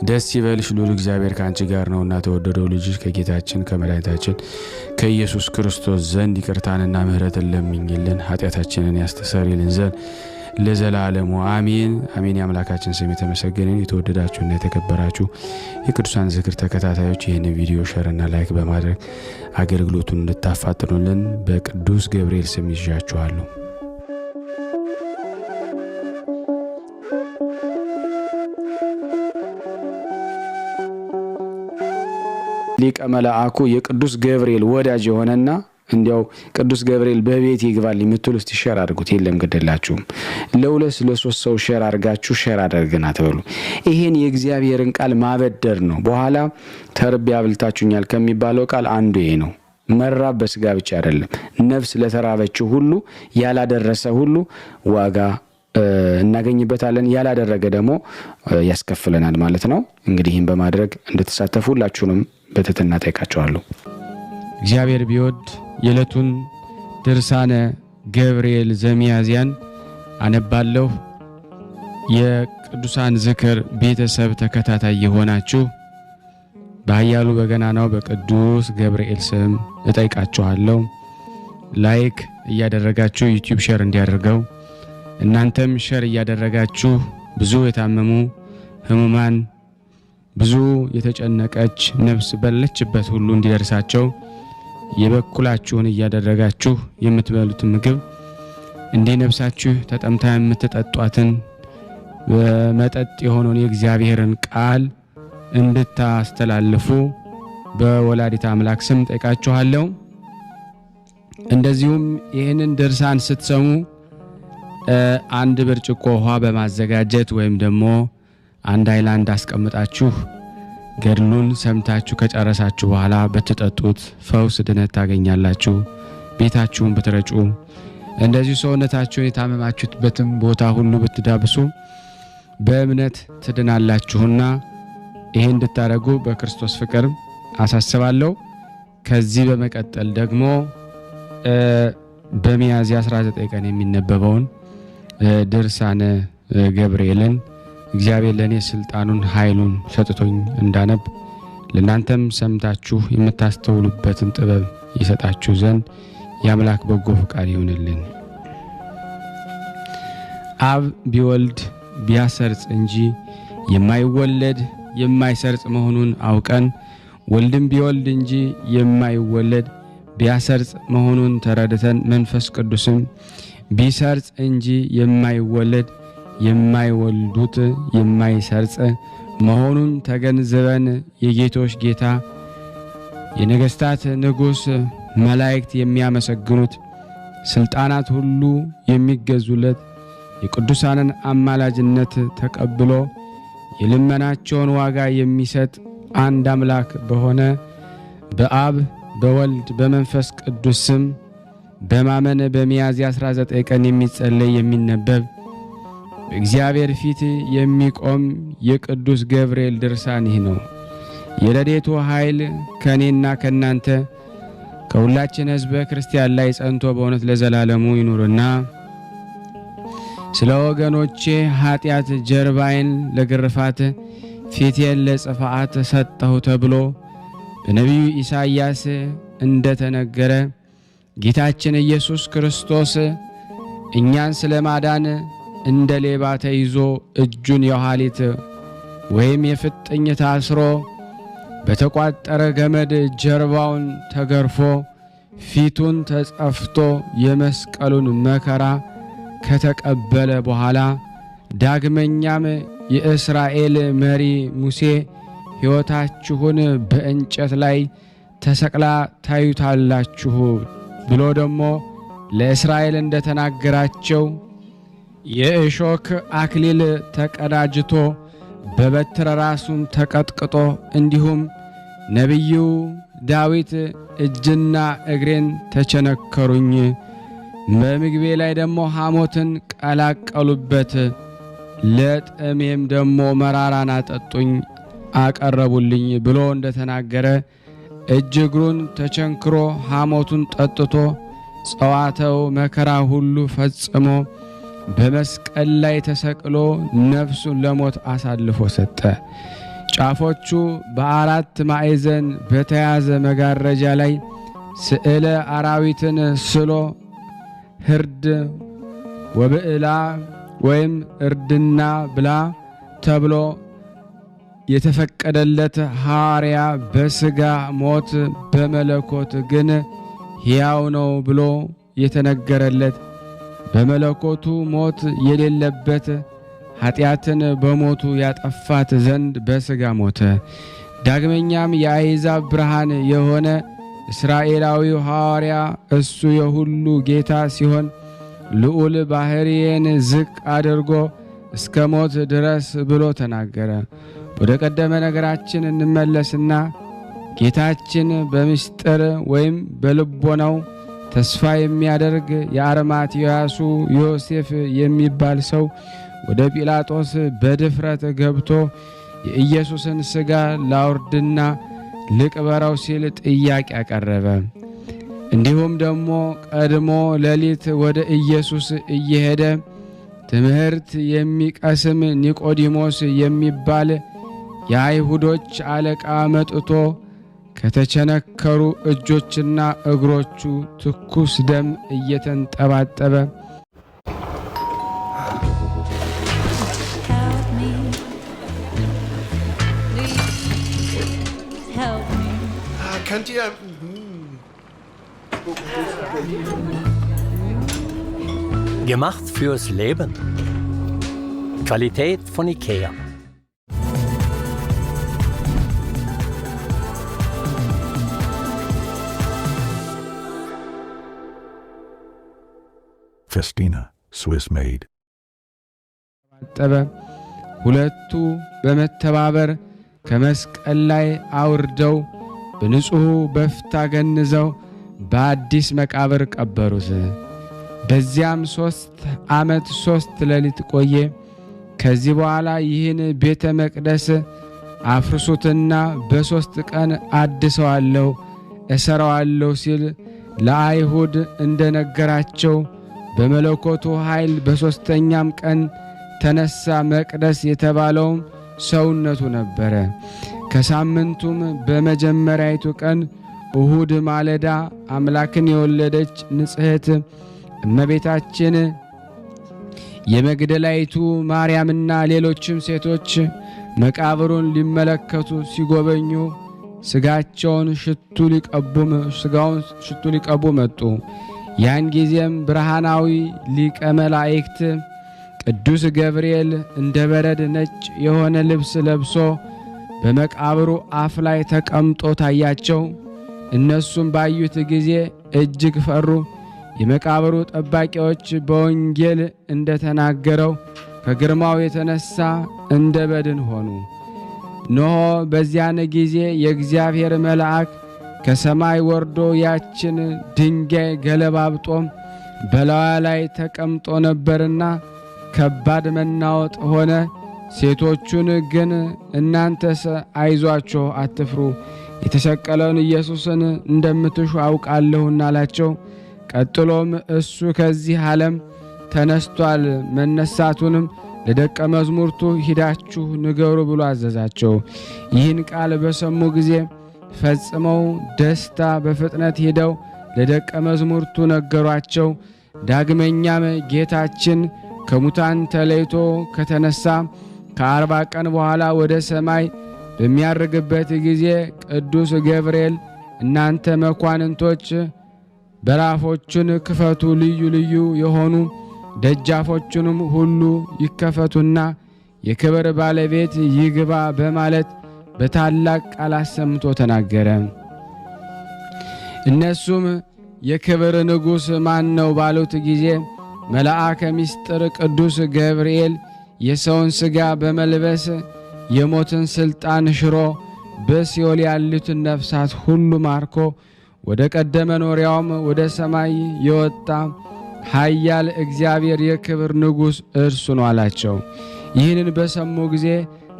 ደስ ይበልሽ፣ ልዑል እግዚአብሔር ከአንቺ ጋር ነውና ተወደደው ልጅሽ ከጌታችን ከመድኃኒታችን ከኢየሱስ ክርስቶስ ዘንድ ይቅርታንና ምሕረትን ለምኝልን ኃጢአታችንን ያስተሰርይልን ዘንድ ለዘላለሙ አሜን አሜን። የአምላካችን ስም የተመሰገነ። የተወደዳችሁና የተከበራችሁ የቅዱሳን ዝክር ተከታታዮች ይህን ቪዲዮ share ና like በማድረግ አገልግሎቱን እንድታፋጥኑልን በቅዱስ ገብርኤል ስም ይዣችኋለሁ። ሊቀ መልአኩ የቅዱስ ገብርኤል ወዳጅ የሆነና እንዲያው ቅዱስ ገብርኤል በቤት ይግባል የምትሉ እስቲ share አድርጉት። የለም ግደላችሁም፣ ለሁለት ለሶስት ሰው share አድርጋችሁ share አድርገን አትበሉ። ይሄን የእግዚአብሔርን ቃል ማበደር ነው። በኋላ ተርቤ አብልታችሁኛል ከሚባለው ቃል አንዱ ይሄ ነው። መራብ በስጋ ብቻ አይደለም። ነፍስ ለተራበችው ሁሉ ያላደረሰ ሁሉ ዋጋ እናገኝበታለን፣ ያላደረገ ደግሞ ያስከፍለናል ማለት ነው። እንግዲህ ይህን በማድረግ እንድትሳተፉ ሁላችሁንም በትህትና ጠይቃችኋለሁ። እግዚአብሔር ቢወድ የዕለቱን ድርሳነ ገብርኤል ዘሚያዝያን አነባለሁ። የቅዱሳን ዝክር ቤተሰብ ተከታታይ የሆናችሁ በኃያሉ በገናናው በቅዱስ ገብርኤል ስም እጠይቃችኋለሁ። Like እያደረጋችሁ YouTube share እንዲያደርገው እናንተም share እያደረጋችሁ ብዙ የታመሙ ሕሙማን ብዙ የተጨነቀች ነፍስ በለችበት ሁሉ እንዲደርሳቸው የበኩላችሁን እያደረጋችሁ የምትበሉትን ምግብ እንዲህ ነፍሳችሁ ተጠምታ የምትጠጧትን በመጠጥ የሆነውን የእግዚአብሔርን ቃል እንድታስተላልፉ በወላዲተ አምላክ ስም ጠይቃችኋለሁ። እንደዚሁም ይህንን ድርሳን ስትሰሙ አንድ ብርጭቆ ውሃ በማዘጋጀት ወይም ደግሞ አንድ ሃይላንድ አስቀምጣችሁ ገድሉን ሰምታችሁ ከጨረሳችሁ በኋላ ብትጠጡት ፈውስ ድነት ታገኛላችሁ። ቤታችሁን ብትረጩ እንደዚሁ ሰውነታችሁን የታመማችሁበትም ቦታ ሁሉ ብትዳብሱ በእምነት ትድናላችሁና ይሄ እንድታደርጉ በክርስቶስ ፍቅር አሳስባለሁ። ከዚህ በመቀጠል ደግሞ በሚያዝያ 19 ቀን የሚነበበውን ድርሳነ ገብርኤልን እግዚአብሔር ለእኔ ስልጣኑን ኃይሉን ሰጥቶኝ እንዳነብ ለእናንተም ሰምታችሁ የምታስተውሉበትን ጥበብ ይሰጣችሁ ዘንድ የአምላክ በጎ ፈቃድ ይሁንልን። አብ ቢወልድ ቢያሰርጽ እንጂ የማይወለድ የማይሰርጽ መሆኑን አውቀን፣ ወልድም ቢወልድ እንጂ የማይወለድ ቢያሰርጽ መሆኑን ተረድተን፣ መንፈስ ቅዱስም ቢሰርጽ እንጂ የማይወለድ የማይወልዱት የማይሰርጽ መሆኑን ተገንዝበን የጌቶች ጌታ የነገስታት ንጉሥ መላእክት የሚያመሰግኑት ስልጣናት ሁሉ የሚገዙለት የቅዱሳንን አማላጅነት ተቀብሎ የልመናቸውን ዋጋ የሚሰጥ አንድ አምላክ በሆነ በአብ በወልድ በመንፈስ ቅዱስ ስም በማመን በሚያዝያ 19 ቀን የሚጸለይ የሚነበብ በእግዚአብሔር ፊት የሚቆም የቅዱስ ገብርኤል ድርሳን ይህ ነው። የረድኤቱ ኃይል ከእኔና ከእናንተ ከሁላችን ሕዝበ ክርስቲያን ላይ ጸንቶ በእውነት ለዘላለሙ ይኑርና ስለ ወገኖቼ ኃጢአት ጀርባዬን ለግርፋት ፊቴን ለጽፍዓት ሰጠሁ ተብሎ በነቢዩ ኢሳይያስ እንደተነገረ ጌታችን ኢየሱስ ክርስቶስ እኛን ስለ ማዳን እንደ ሌባ ተይዞ እጁን የኋሊት ወይም የፍጥኝ ታስሮ በተቋጠረ ገመድ ጀርባውን ተገርፎ ፊቱን ተጸፍቶ የመስቀሉን መከራ ከተቀበለ በኋላ ዳግመኛም የእስራኤል መሪ ሙሴ ሕይወታችሁን በእንጨት ላይ ተሰቅላ ታዩታላችሁ ብሎ ደግሞ ለእስራኤል እንደተናገራቸው የእሾክ አክሊል ተቀዳጅቶ በበትረ ራሱን ተቀጥቅጦ እንዲሁም ነቢዩ ዳዊት እጅና እግሬን ተቸነከሩኝ፣ በምግቤ ላይ ደግሞ ሐሞትን ቀላቀሉበት፣ ለጥሜም ደግሞ መራራን አጠጡኝ አቀረቡልኝ ብሎ እንደተናገረ እጅ እግሩን ተቸንክሮ ሐሞቱን ጠጥቶ ጸዋተው መከራ ሁሉ ፈጽሞ በመስቀል ላይ ተሰቅሎ ነፍሱን ለሞት አሳልፎ ሰጠ። ጫፎቹ በአራት ማዕዘን በተያዘ መጋረጃ ላይ ስዕለ አራዊትን ስሎ ህርድ ወብዕላ ወይም እርድና ብላ ተብሎ የተፈቀደለት ሐዋርያ በሥጋ ሞት በመለኮት ግን ሕያው ነው ብሎ የተነገረለት በመለኮቱ ሞት የሌለበት ኃጢአትን በሞቱ ያጠፋት ዘንድ በሥጋ ሞተ። ዳግመኛም የአሕዛብ ብርሃን የሆነ እስራኤላዊው ሐዋርያ እሱ የሁሉ ጌታ ሲሆን ልዑል ባሕርዬን ዝቅ አድርጎ እስከ ሞት ድረስ ብሎ ተናገረ። ወደ ቀደመ ነገራችን እንመለስና ጌታችን በምስጢር ወይም በልቦናው ተስፋ የሚያደርግ የአርማትያሱ ዮሴፍ የሚባል ሰው ወደ ጲላጦስ በድፍረት ገብቶ የኢየሱስን ሥጋ ላውርድና ልቅበረው ሲል ጥያቄ አቀረበ። እንዲሁም ደግሞ ቀድሞ ሌሊት ወደ ኢየሱስ እየሄደ ትምህርት የሚቀስም ኒቆዲሞስ የሚባል የአይሁዶች አለቃ መጥቶ ከተቸነከሩ እጆችና እግሮቹ ትኩስ ደም እየተንጠባጠበ Help me. Please help me. Könnt ihr. Gemacht fürs Leben. Qualität von IKEA. Festina, Swiss made. ጠበ ሁለቱ በመተባበር ከመስቀል ላይ አውርደው በንጹሑ በፍታ ገንዘው በአዲስ መቃብር ቀበሩት። በዚያም 3 ዓመት 3 ሌሊት ቆየ። ከዚህ በኋላ ይህን ቤተ መቅደስ አፍርሱትና በ3 ቀን አድሰዋለሁ እሰራዋለሁ ሲል ለአይሁድ እንደነገራቸው በመለኮቱ ኃይል በሦስተኛም ቀን ተነሳ። መቅደስ የተባለውም ሰውነቱ ነበረ። ከሳምንቱም በመጀመሪያይቱ ቀን እሁድ ማለዳ አምላክን የወለደች ንጽሕት እመቤታችን የመግደላይቱ ማርያምና ሌሎችም ሴቶች መቃብሩን ሊመለከቱ ሲጎበኙ ስጋቸውን ሽቱ ሊቀቡ ስጋውን ሽቱ ሊቀቡ መጡ። ያን ጊዜም ብርሃናዊ ሊቀ መላእክት ቅዱስ ገብርኤል እንደ በረድ ነጭ የሆነ ልብስ ለብሶ በመቃብሩ አፍ ላይ ተቀምጦ ታያቸው። እነሱም ባዩት ጊዜ እጅግ ፈሩ። የመቃብሩ ጠባቂዎች በወንጌል እንደተናገረው ከግርማው የተነሳ እንደ በድን ሆኑ። እነሆ በዚያን ጊዜ የእግዚአብሔር መልአክ ከሰማይ ወርዶ ያችን ድንጋይ ገለባብጦ በላዋ ላይ ተቀምጦ ነበርና ከባድ መናወጥ ሆነ። ሴቶቹን ግን እናንተስ አይዟችሁ፣ አትፍሩ፣ የተሰቀለውን ኢየሱስን እንደምትሹ አውቃለሁና አላቸው። ቀጥሎም እሱ ከዚህ ዓለም ተነስቷል፣ መነሳቱንም ለደቀ መዛሙርቱ ሂዳችሁ ንገሩ ብሎ አዘዛቸው። ይህን ቃል በሰሙ ጊዜ ፈጽመው ደስታ በፍጥነት ሄደው ለደቀ መዛሙርቱ ነገሯቸው። ዳግመኛም ጌታችን ከሙታን ተለይቶ ከተነሳ ከ40 ቀን በኋላ ወደ ሰማይ በሚያርግበት ጊዜ ቅዱስ ገብርኤል እናንተ መኳንንቶች በራፎቹን ክፈቱ፣ ልዩ ልዩ የሆኑ ደጃፎቹንም ሁሉ ይከፈቱና የክብር ባለቤት ይግባ በማለት በታላቅ ቃል አሰምቶ ተናገረ። እነሱም የክብር ንጉሥ ማን ነው ባሉት ጊዜ መልአከ ምስጢር ቅዱስ ገብርኤል የሰውን ሥጋ በመልበስ የሞትን ሥልጣን ሽሮ በሲኦል ያሉትን ነፍሳት ሁሉ ማርኮ ወደ ቀደመ መኖሪያውም ወደ ሰማይ የወጣ ኃያል እግዚአብሔር የክብር ንጉሥ እርሱ ነው አላቸው። ይህንን በሰሙ ጊዜ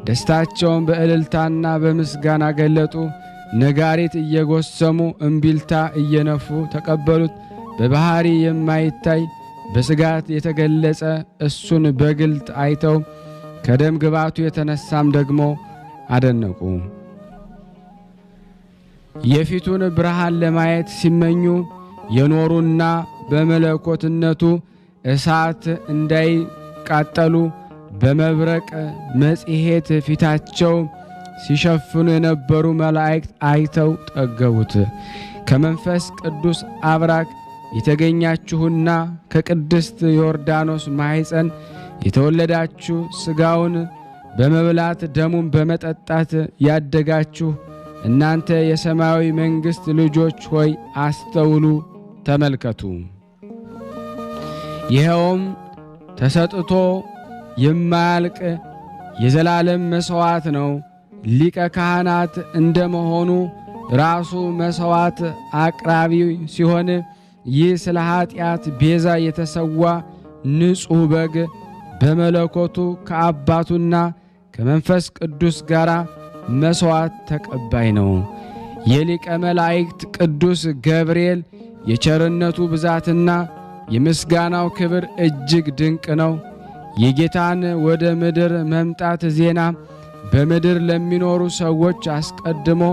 ደስታቸውን በእልልታና በምስጋና ገለጡ። ነጋሪት እየጎሰሙ እምቢልታ እየነፉ ተቀበሉት። በባህሪ የማይታይ በስጋት የተገለጸ እሱን በግልጥ አይተው ከደም ግባቱ የተነሳም ደግሞ አደነቁ። የፊቱን ብርሃን ለማየት ሲመኙ የኖሩና በመለኮትነቱ እሳት እንዳይቃጠሉ በመብረቅ መጽሔት ፊታቸው ሲሸፍኑ የነበሩ መላእክት አይተው ጠገቡት። ከመንፈስ ቅዱስ አብራክ የተገኛችሁና ከቅድስት ዮርዳኖስ ማኅፀን የተወለዳችሁ፣ ሥጋውን በመብላት ደሙን በመጠጣት ያደጋችሁ እናንተ የሰማያዊ መንግሥት ልጆች ሆይ አስተውሉ፣ ተመልከቱ። ይኸውም ተሰጥቶ የማያልቅ የዘላለም መሥዋዕት ነው። ሊቀ ካህናት እንደመሆኑ ራሱ መሥዋዕት አቅራቢ ሲሆን ይህ ስለ ኃጢአት ቤዛ የተሰዋ ንጹሕ በግ በመለኮቱ ከአባቱና ከመንፈስ ቅዱስ ጋር መሥዋዕት ተቀባይ ነው። የሊቀ መላእክት ቅዱስ ገብርኤል የቸርነቱ ብዛትና የምስጋናው ክብር እጅግ ድንቅ ነው። የጌታን ወደ ምድር መምጣት ዜና በምድር ለሚኖሩ ሰዎች አስቀድሞ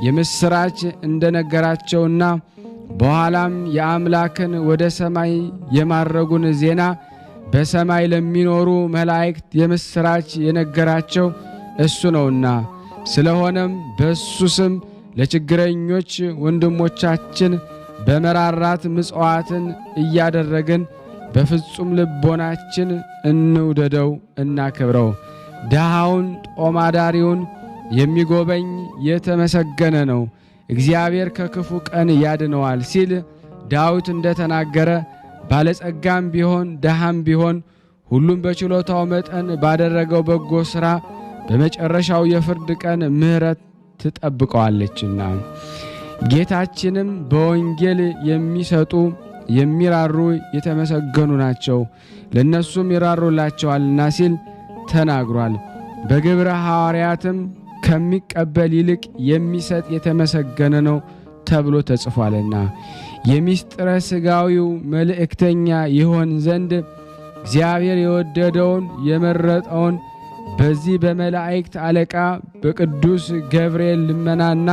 የምሥራች እንደነገራቸውና በኋላም የአምላክን ወደ ሰማይ የማረጉን ዜና በሰማይ ለሚኖሩ መላእክት የምሥራች የነገራቸው እሱ ነውና፣ ስለሆነም በእሱ ስም ለችግረኞች ወንድሞቻችን በመራራት ምጽዋትን እያደረግን በፍጹም ልቦናችን እንውደደው፣ እናክብረው። ድሃውን ጦማዳሪውን የሚጎበኝ የተመሰገነ ነው፣ እግዚአብሔር ከክፉ ቀን ያድነዋል ሲል ዳዊት እንደተናገረ፣ ባለጸጋም ቢሆን ድሃም ቢሆን ሁሉም በችሎታው መጠን ባደረገው በጎ ሥራ በመጨረሻው የፍርድ ቀን ምሕረት ትጠብቀዋለችና። ጌታችንም በወንጌል የሚሰጡ የሚራሩ የተመሰገኑ ናቸው፣ ለእነሱም ይራሩላቸዋልና ሲል ተናግሯል። በግብረ ሐዋርያትም ከሚቀበል ይልቅ የሚሰጥ የተመሰገነ ነው ተብሎ ተጽፏልና። የሚስጥረ ሥጋዊው መልእክተኛ ይሆን ዘንድ እግዚአብሔር የወደደውን የመረጠውን በዚህ በመላእክት አለቃ በቅዱስ ገብርኤል ልመናና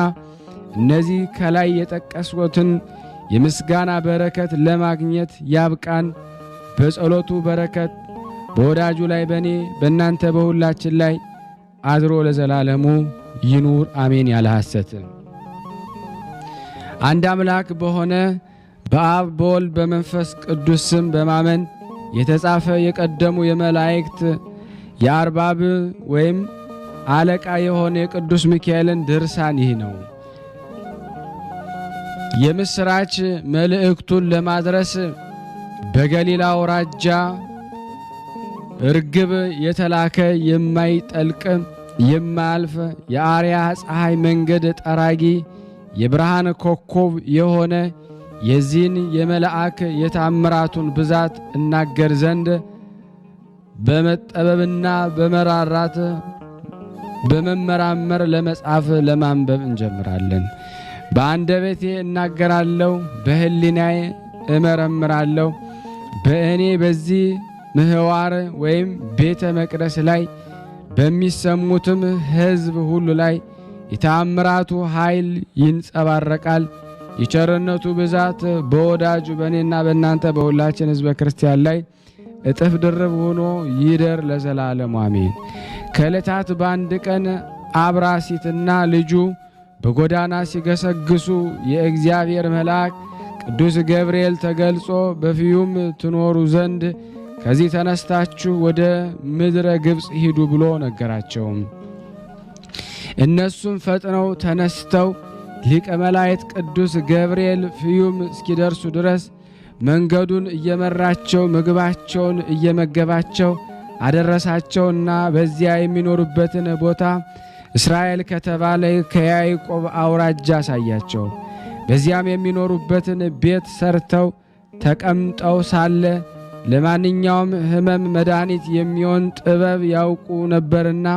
እነዚህ ከላይ የጠቀስኩትን የምስጋና በረከት ለማግኘት ያብቃን። በጸሎቱ በረከት በወዳጁ ላይ በእኔ በእናንተ በሁላችን ላይ አድሮ ለዘላለሙ ይኑር አሜን። ያለ ሐሰት አንድ አምላክ በሆነ በአብ በወልድ በመንፈስ ቅዱስ ስም በማመን የተጻፈ የቀደሙ የመላእክት የአርባብ ወይም አለቃ የሆነ የቅዱስ ሚካኤልን ድርሳን ይህ ነው። የምስራች መልእክቱን ለማድረስ በገሊላ አውራጃ እርግብ የተላከ የማይጠልቅ የማያልፍ የአርያ ፀሐይ መንገድ ጠራጊ የብርሃን ኮከብ የሆነ የዚህን የመልአክ የታምራቱን ብዛት እናገር ዘንድ በመጠበብና በመራራት በመመራመር ለመጻፍ ለማንበብ እንጀምራለን። በአንደበቴ እናገራለሁ፣ በሕሊናዬ እመረምራለሁ። በእኔ በዚህ ምህዋር ወይም ቤተ መቅደስ ላይ በሚሰሙትም ሕዝብ ሁሉ ላይ የተአምራቱ ኃይል ይንጸባረቃል። የቸርነቱ ብዛት በወዳጁ በእኔና በእናንተ በሁላችን ሕዝበ ክርስቲያን ላይ እጥፍ ድርብ ሆኖ ይደር ለዘላለሙ አሜን። ከዕለታት በአንድ ቀን አብራሲትና ልጁ በጎዳና ሲገሰግሱ የእግዚአብሔር መልአክ ቅዱስ ገብርኤል ተገልጾ በፊዩም ትኖሩ ዘንድ ከዚህ ተነስታችሁ ወደ ምድረ ግብፅ ሂዱ ብሎ ነገራቸው። እነሱም ፈጥነው ተነስተው ሊቀ መላእክት ቅዱስ ገብርኤል ፍዩም እስኪደርሱ ድረስ መንገዱን እየመራቸው ምግባቸውን እየመገባቸው አደረሳቸውና በዚያ የሚኖሩበትን ቦታ እስራኤል ከተባለ ከያዕቆብ አውራጃ አሳያቸው። በዚያም የሚኖሩበትን ቤት ሰርተው ተቀምጠው ሳለ ለማንኛውም ሕመም መድኃኒት የሚሆን ጥበብ ያውቁ ነበርና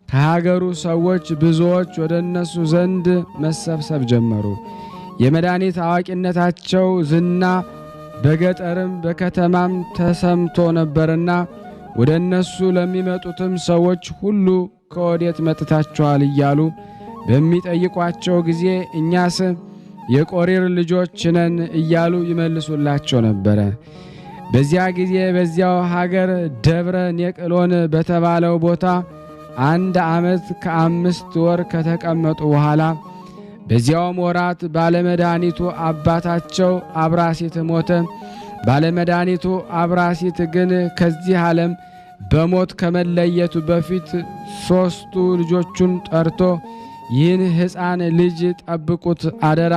ከሀገሩ ሰዎች ብዙዎች ወደ እነሱ ዘንድ መሰብሰብ ጀመሩ። የመድኃኒት አዋቂነታቸው ዝና በገጠርም በከተማም ተሰምቶ ነበርና ወደ እነሱ ለሚመጡትም ሰዎች ሁሉ ከወዴት መጥታችኋል እያሉ በሚጠይቋቸው ጊዜ እኛስ የቆሪር ልጆች ነን እያሉ ይመልሱላቸው ነበረ። በዚያ ጊዜ በዚያው ሀገር ደብረ ኔቅሎን በተባለው ቦታ 1 ዓመት ከ5 ወር ከተቀመጡ በኋላ በዚያውም ወራት ባለመድኃኒቱ አባታቸው አብራሲት ሞተ። ባለመድኃኒቱ አብራሲት ግን ከዚህ ዓለም በሞት ከመለየቱ በፊት 3ቱ ልጆቹን ጠርቶ ይህን ሕፃን ልጅ ጠብቁት አደራ፣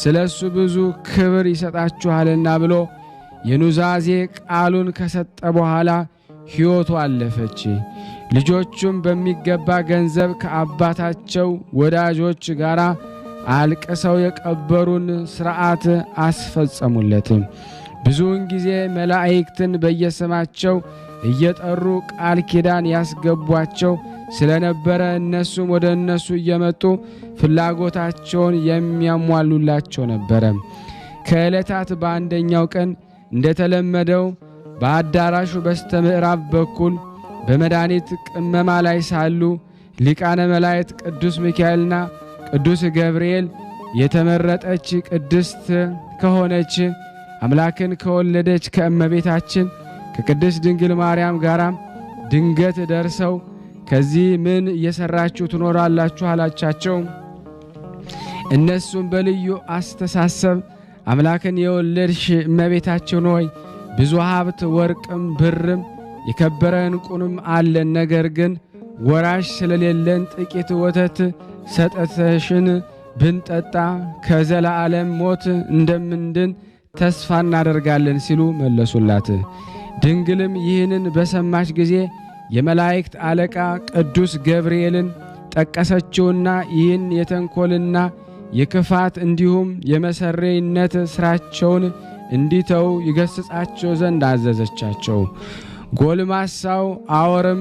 ስለ እሱ ብዙ ክብር ይሰጣችኋልና ብሎ የኑዛዜ ቃሉን ከሰጠ በኋላ ሕይወቱ አለፈች። ልጆቹም በሚገባ ገንዘብ ከአባታቸው ወዳጆች ጋር አልቅሰው የቀበሩን ሥርዓት አስፈጸሙለት። ብዙውን ጊዜ መላእክትን በየስማቸው እየጠሩ ቃል ኪዳን ያስገቧቸው ስለነበረ እነሱም ወደ እነሱ እየመጡ ፍላጎታቸውን የሚያሟሉላቸው ነበረ። ከዕለታት በአንደኛው ቀን እንደተለመደው በአዳራሹ በስተ ምዕራብ በኩል በመድኃኒት ቅመማ ላይ ሳሉ ሊቃነ መላእክት ቅዱስ ሚካኤልና ቅዱስ ገብርኤል የተመረጠች ቅድስት ከሆነች አምላክን ከወለደች ከእመቤታችን ከቅድስት ድንግል ማርያም ጋር ድንገት ደርሰው ከዚህ ምን እየሰራችሁ ትኖራላችሁ? አላቻቸው። እነሱም በልዩ አስተሳሰብ አምላክን የወለድሽ እመቤታችን ሆይ ብዙ ሀብት ወርቅም ብርም የከበረ ዕንቁንም አለን። ነገር ግን ወራሽ ስለሌለን ጥቂት ወተት ሰጠተሽን ብንጠጣ ከዘላለም ሞት እንደምንድን ተስፋ እናደርጋለን ሲሉ መለሱላት። ድንግልም ይህንን በሰማች ጊዜ የመላእክት አለቃ ቅዱስ ገብርኤልን ጠቀሰችውና ይህን የተንኮልና የክፋት እንዲሁም የመሰሬነት ስራቸውን እንዲተው ይገስጻቸው ዘንድ አዘዘቻቸው። ጎልማሳው አወርም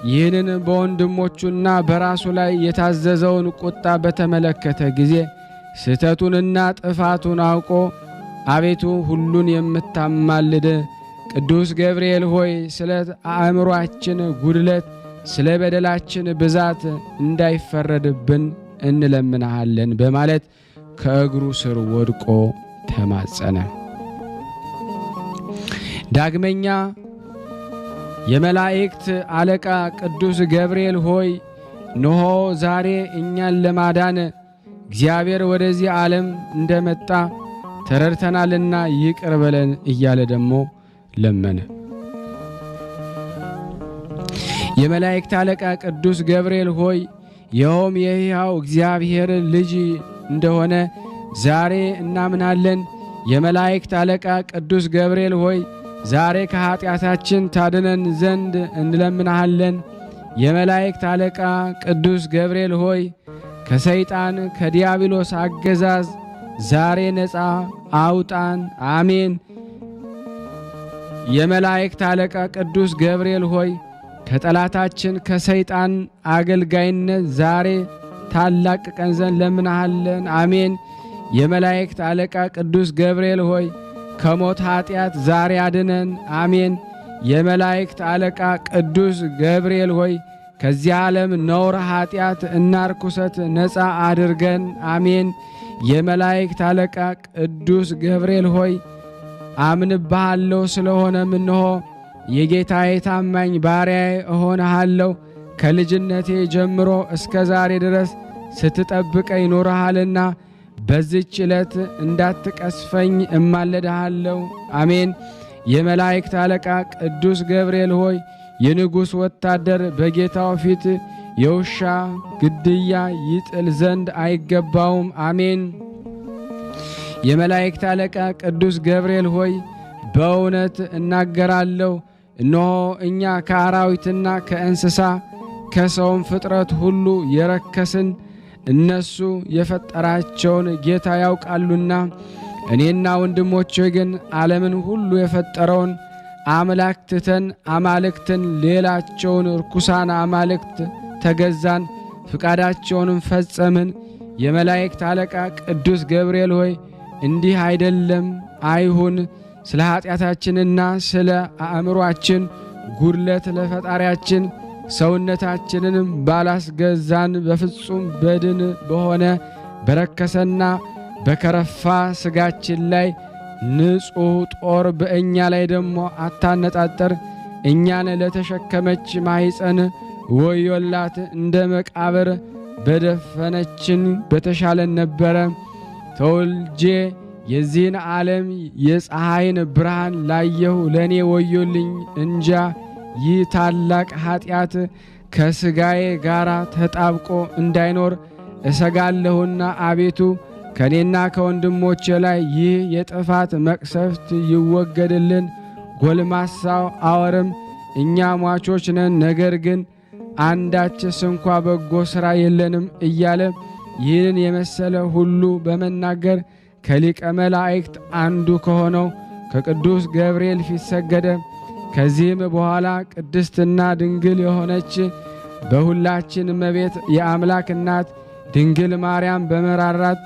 ይህንን በወንድሞቹና በራሱ ላይ የታዘዘውን ቁጣ በተመለከተ ጊዜ ስህተቱንና ጥፋቱን አውቆ አቤቱ ሁሉን የምታማልድ ቅዱስ ገብርኤል ሆይ ስለ አእምሮአችን ጉድለት፣ ስለ በደላችን ብዛት እንዳይፈረድብን እንለምንሃለን በማለት ከእግሩ ስር ወድቆ ተማጸነ። ዳግመኛ የመላእክት አለቃ ቅዱስ ገብርኤል ሆይ እነሆ ዛሬ እኛን ለማዳን እግዚአብሔር ወደዚህ ዓለም እንደመጣ ተረድተናልና ይቅር በለን እያለ ደግሞ ለመነ። የመላእክት አለቃ ቅዱስ ገብርኤል ሆይ ይኸውም የሕያው እግዚአብሔር ልጅ እንደሆነ ዛሬ እናምናለን። የመላእክት አለቃ ቅዱስ ገብርኤል ሆይ ዛሬ ከኃጢአታችን ታድነን ዘንድ እንለምናሃለን። የመላእክት አለቃ ቅዱስ ገብርኤል ሆይ ከሰይጣን ከዲያብሎስ አገዛዝ ዛሬ ነፃ አውጣን። አሜን። የመላእክት አለቃ ቅዱስ ገብርኤል ሆይ ከጠላታችን ከሰይጣን አገልጋይነት ዛሬ ታላቅቀን ዘንድ ለምናሃለን። አሜን። የመላእክት አለቃ ቅዱስ ገብርኤል ሆይ ከሞት ኃጢአት ዛሬ አድነን። አሜን። የመላእክት አለቃ ቅዱስ ገብርኤል ሆይ ከዚህ ዓለም ነውር ኃጢአት እና ርኩሰት ነፃ አድርገን። አሜን። የመላእክት አለቃ ቅዱስ ገብርኤል ሆይ አምንብሃለሁ፣ ስለሆነም እነሆ የጌታዬ ታማኝ ባሪያዬ እሆንሃለሁ። ከልጅነቴ ጀምሮ እስከ ዛሬ ድረስ ስትጠብቀኝ ኖረሃልና በዚች ዕለት እንዳትቀስፈኝ እማለድሃለሁ። አሜን። የመላእክት አለቃ ቅዱስ ገብርኤል ሆይ የንጉሥ ወታደር በጌታው ፊት የውሻ ግድያ ይጥል ዘንድ አይገባውም። አሜን። የመላእክት አለቃ ቅዱስ ገብርኤል ሆይ በእውነት እናገራለሁ፣ እነሆ እኛ ከአራዊትና ከእንስሳ ከሰውም ፍጥረት ሁሉ የረከስን እነሱ የፈጠራቸውን ጌታ ያውቃሉና፣ እኔና ወንድሞቼ ግን ዓለምን ሁሉ የፈጠረውን አምላክ ትተን አማልክትን ሌላቸውን ርኩሳን አማልክት ተገዛን፣ ፍቃዳቸውንም ፈጸምን። የመላእክት አለቃ ቅዱስ ገብርኤል ሆይ እንዲህ አይደለም አይሁን። ስለ ኃጢአታችንና ስለ አእምሮአችን ጉድለት ለፈጣሪያችን ሰውነታችንንም ባላስገዛን በፍጹም በድን በሆነ በረከሰና በከረፋ ስጋችን ላይ ንጹሕ ጦር በእኛ ላይ ደግሞ አታነጣጠር። እኛን ለተሸከመች ማኅፀን ወዮላት፣ እንደ መቃብር በደፈነችን በተሻለን ነበረ። ተወልጄ የዚህን ዓለም የፀሐይን ብርሃን ላየሁ ለእኔ ወዮልኝ እንጃ። ይህ ታላቅ ኃጢአት ከሥጋዬ ጋር ተጣብቆ እንዳይኖር እሰጋለሁና አቤቱ ከእኔና ከወንድሞቼ ላይ ይህ የጥፋት መቅሰፍት ይወገድልን። ጎልማሳው አወርም እኛ ሟቾች ነን፣ ነገር ግን አንዳች ስንኳ በጎ ሥራ የለንም እያለ ይህንን የመሰለ ሁሉ በመናገር ከሊቀ መላእክት አንዱ ከሆነው ከቅዱስ ገብርኤል ፊት ሰገደ። ከዚህም በኋላ ቅድስትና ድንግል የሆነች በሁላችን እመቤት የአምላክ እናት ድንግል ማርያም በመራራት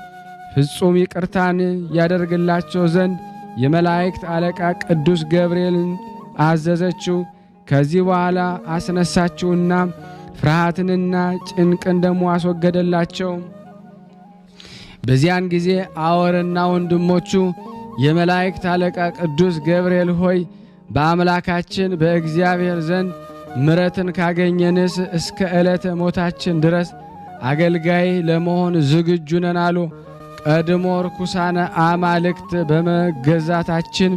ፍጹም ይቅርታን ያደርግላቸው ዘንድ የመላእክት አለቃ ቅዱስ ገብርኤልን አዘዘችው። ከዚህ በኋላ አስነሳችውና ፍርሃትንና ጭንቅን ደግሞ አስወገደላቸው። በዚያን ጊዜ አወርና ወንድሞቹ የመላእክት አለቃ ቅዱስ ገብርኤል ሆይ በአምላካችን በእግዚአብሔር ዘንድ ምሕረትን ካገኘንስ እስከ ዕለተ ሞታችን ድረስ አገልጋይ ለመሆን ዝግጁ ነን አሉ። ቀድሞ ርኩሳነ አማልክት በመገዛታችን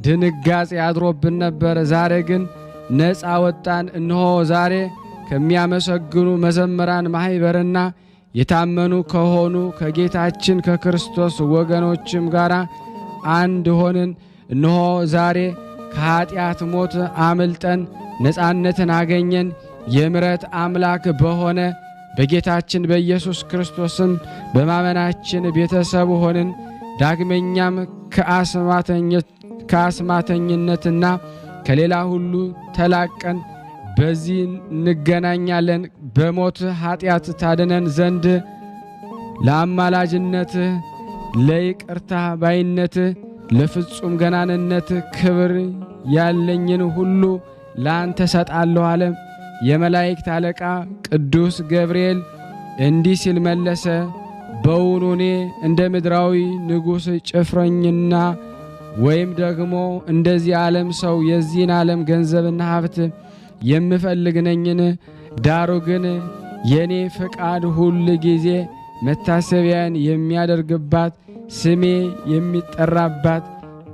ድንጋጼ አድሮብን ነበር። ዛሬ ግን ነፃ ወጣን። እነሆ ዛሬ ከሚያመሰግኑ መዘምራን ማኅበርና የታመኑ ከሆኑ ከጌታችን ከክርስቶስ ወገኖችም ጋር አንድ ሆንን። እነሆ ዛሬ ከኀጢአት ሞት አምልጠን ነፃነትን አገኘን። የምሕረት አምላክ በሆነ በጌታችን በኢየሱስ ክርስቶስም በማመናችን ቤተሰቡ ሆንን። ዳግመኛም ከአስማተኝነትና ከሌላ ሁሉ ተላቀን በዚህ እንገናኛለን። በሞት ኃጢአት ታድነን ዘንድ ለአማላጅነትህ፣ ለይቅርታ ባይነትህ፣ ለፍጹም ገናንነትህ ክብር ያለኝን ሁሉ ለአንተ ሰጣለሁ አለ። የመላእክት አለቃ ቅዱስ ገብርኤል እንዲህ ሲል መለሰ። በውኑ እኔ እንደ ምድራዊ ንጉሥ ጭፍረኝና ወይም ደግሞ እንደዚህ ዓለም ሰው የዚህን ዓለም ገንዘብና ሀብት የምፈልግ ነኝን? ዳሩ ግን የእኔ ፈቃድ ሁል ጊዜ መታሰቢያን የሚያደርግባት ስሜ የሚጠራባት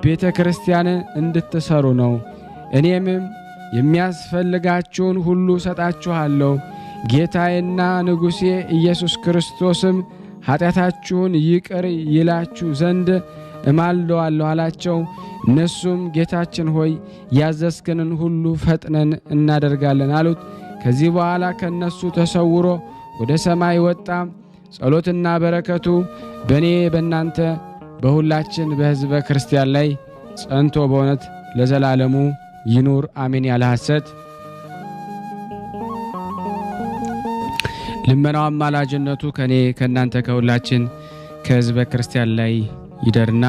ቤተ ክርስቲያን እንድትሰሩ ነው። እኔም የሚያስፈልጋችሁን ሁሉ ሰጣችኋለሁ። ጌታዬና ንጉሴ ኢየሱስ ክርስቶስም ኃጢአታችሁን ይቅር ይላችሁ ዘንድ እማልደዋለሁ አላቸው። እነሱም ጌታችን ሆይ ያዘዝክንን ሁሉ ፈጥነን እናደርጋለን አሉት። ከዚህ በኋላ ከእነሱ ተሰውሮ ወደ ሰማይ ወጣ። ጸሎትና በረከቱ በእኔ በእናንተ በሁላችን በሕዝበ ክርስቲያን ላይ ጸንቶ በእውነት ለዘላለሙ ይኑር አሜን። ያለ ሐሰት ልመናው አማላጅነቱ ከእኔ ከእናንተ ከሁላችን ከሕዝበ ክርስቲያን ላይ ይደርና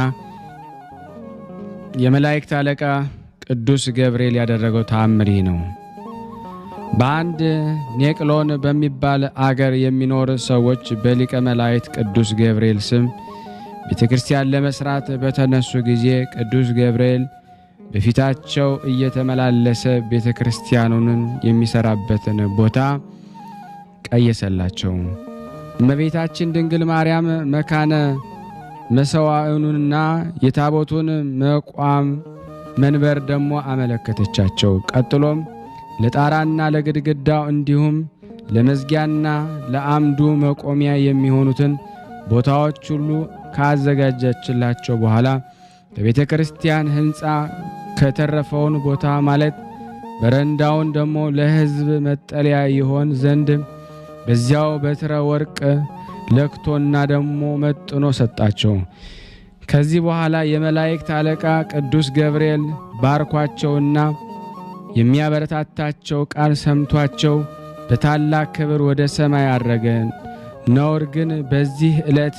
የመላእክት አለቃ ቅዱስ ገብርኤል ያደረገው ተአምር ይህ ነው። በአንድ ኔቅሎን በሚባል አገር የሚኖር ሰዎች በሊቀ መላእክት ቅዱስ ገብርኤል ስም ቤተ ክርስቲያን ለመስራት በተነሱ ጊዜ ቅዱስ ገብርኤል በፊታቸው እየተመላለሰ ቤተ ክርስቲያኑን የሚሰራበትን ቦታ ቀየሰላቸው። እመቤታችን ድንግል ማርያም መካነ መሰዋዕኑንና የታቦቱን መቋም መንበር ደግሞ አመለከተቻቸው። ቀጥሎም ለጣራና ለግድግዳው እንዲሁም ለመዝጊያና ለአምዱ መቆሚያ የሚሆኑትን ቦታዎች ሁሉ ካዘጋጀችላቸው በኋላ ለቤተ ክርስቲያን ሕንፃ ከተረፈውን ቦታ ማለት በረንዳውን ደግሞ ለሕዝብ መጠለያ ይሆን ዘንድ በዚያው በትረ ወርቅ ለክቶና ደግሞ መጥኖ ሰጣቸው። ከዚህ በኋላ የመላእክት አለቃ ቅዱስ ገብርኤል ባርኳቸውና የሚያበረታታቸው ቃል ሰምቷቸው በታላቅ ክብር ወደ ሰማይ አረገ። ነውር ግን በዚህ ዕለት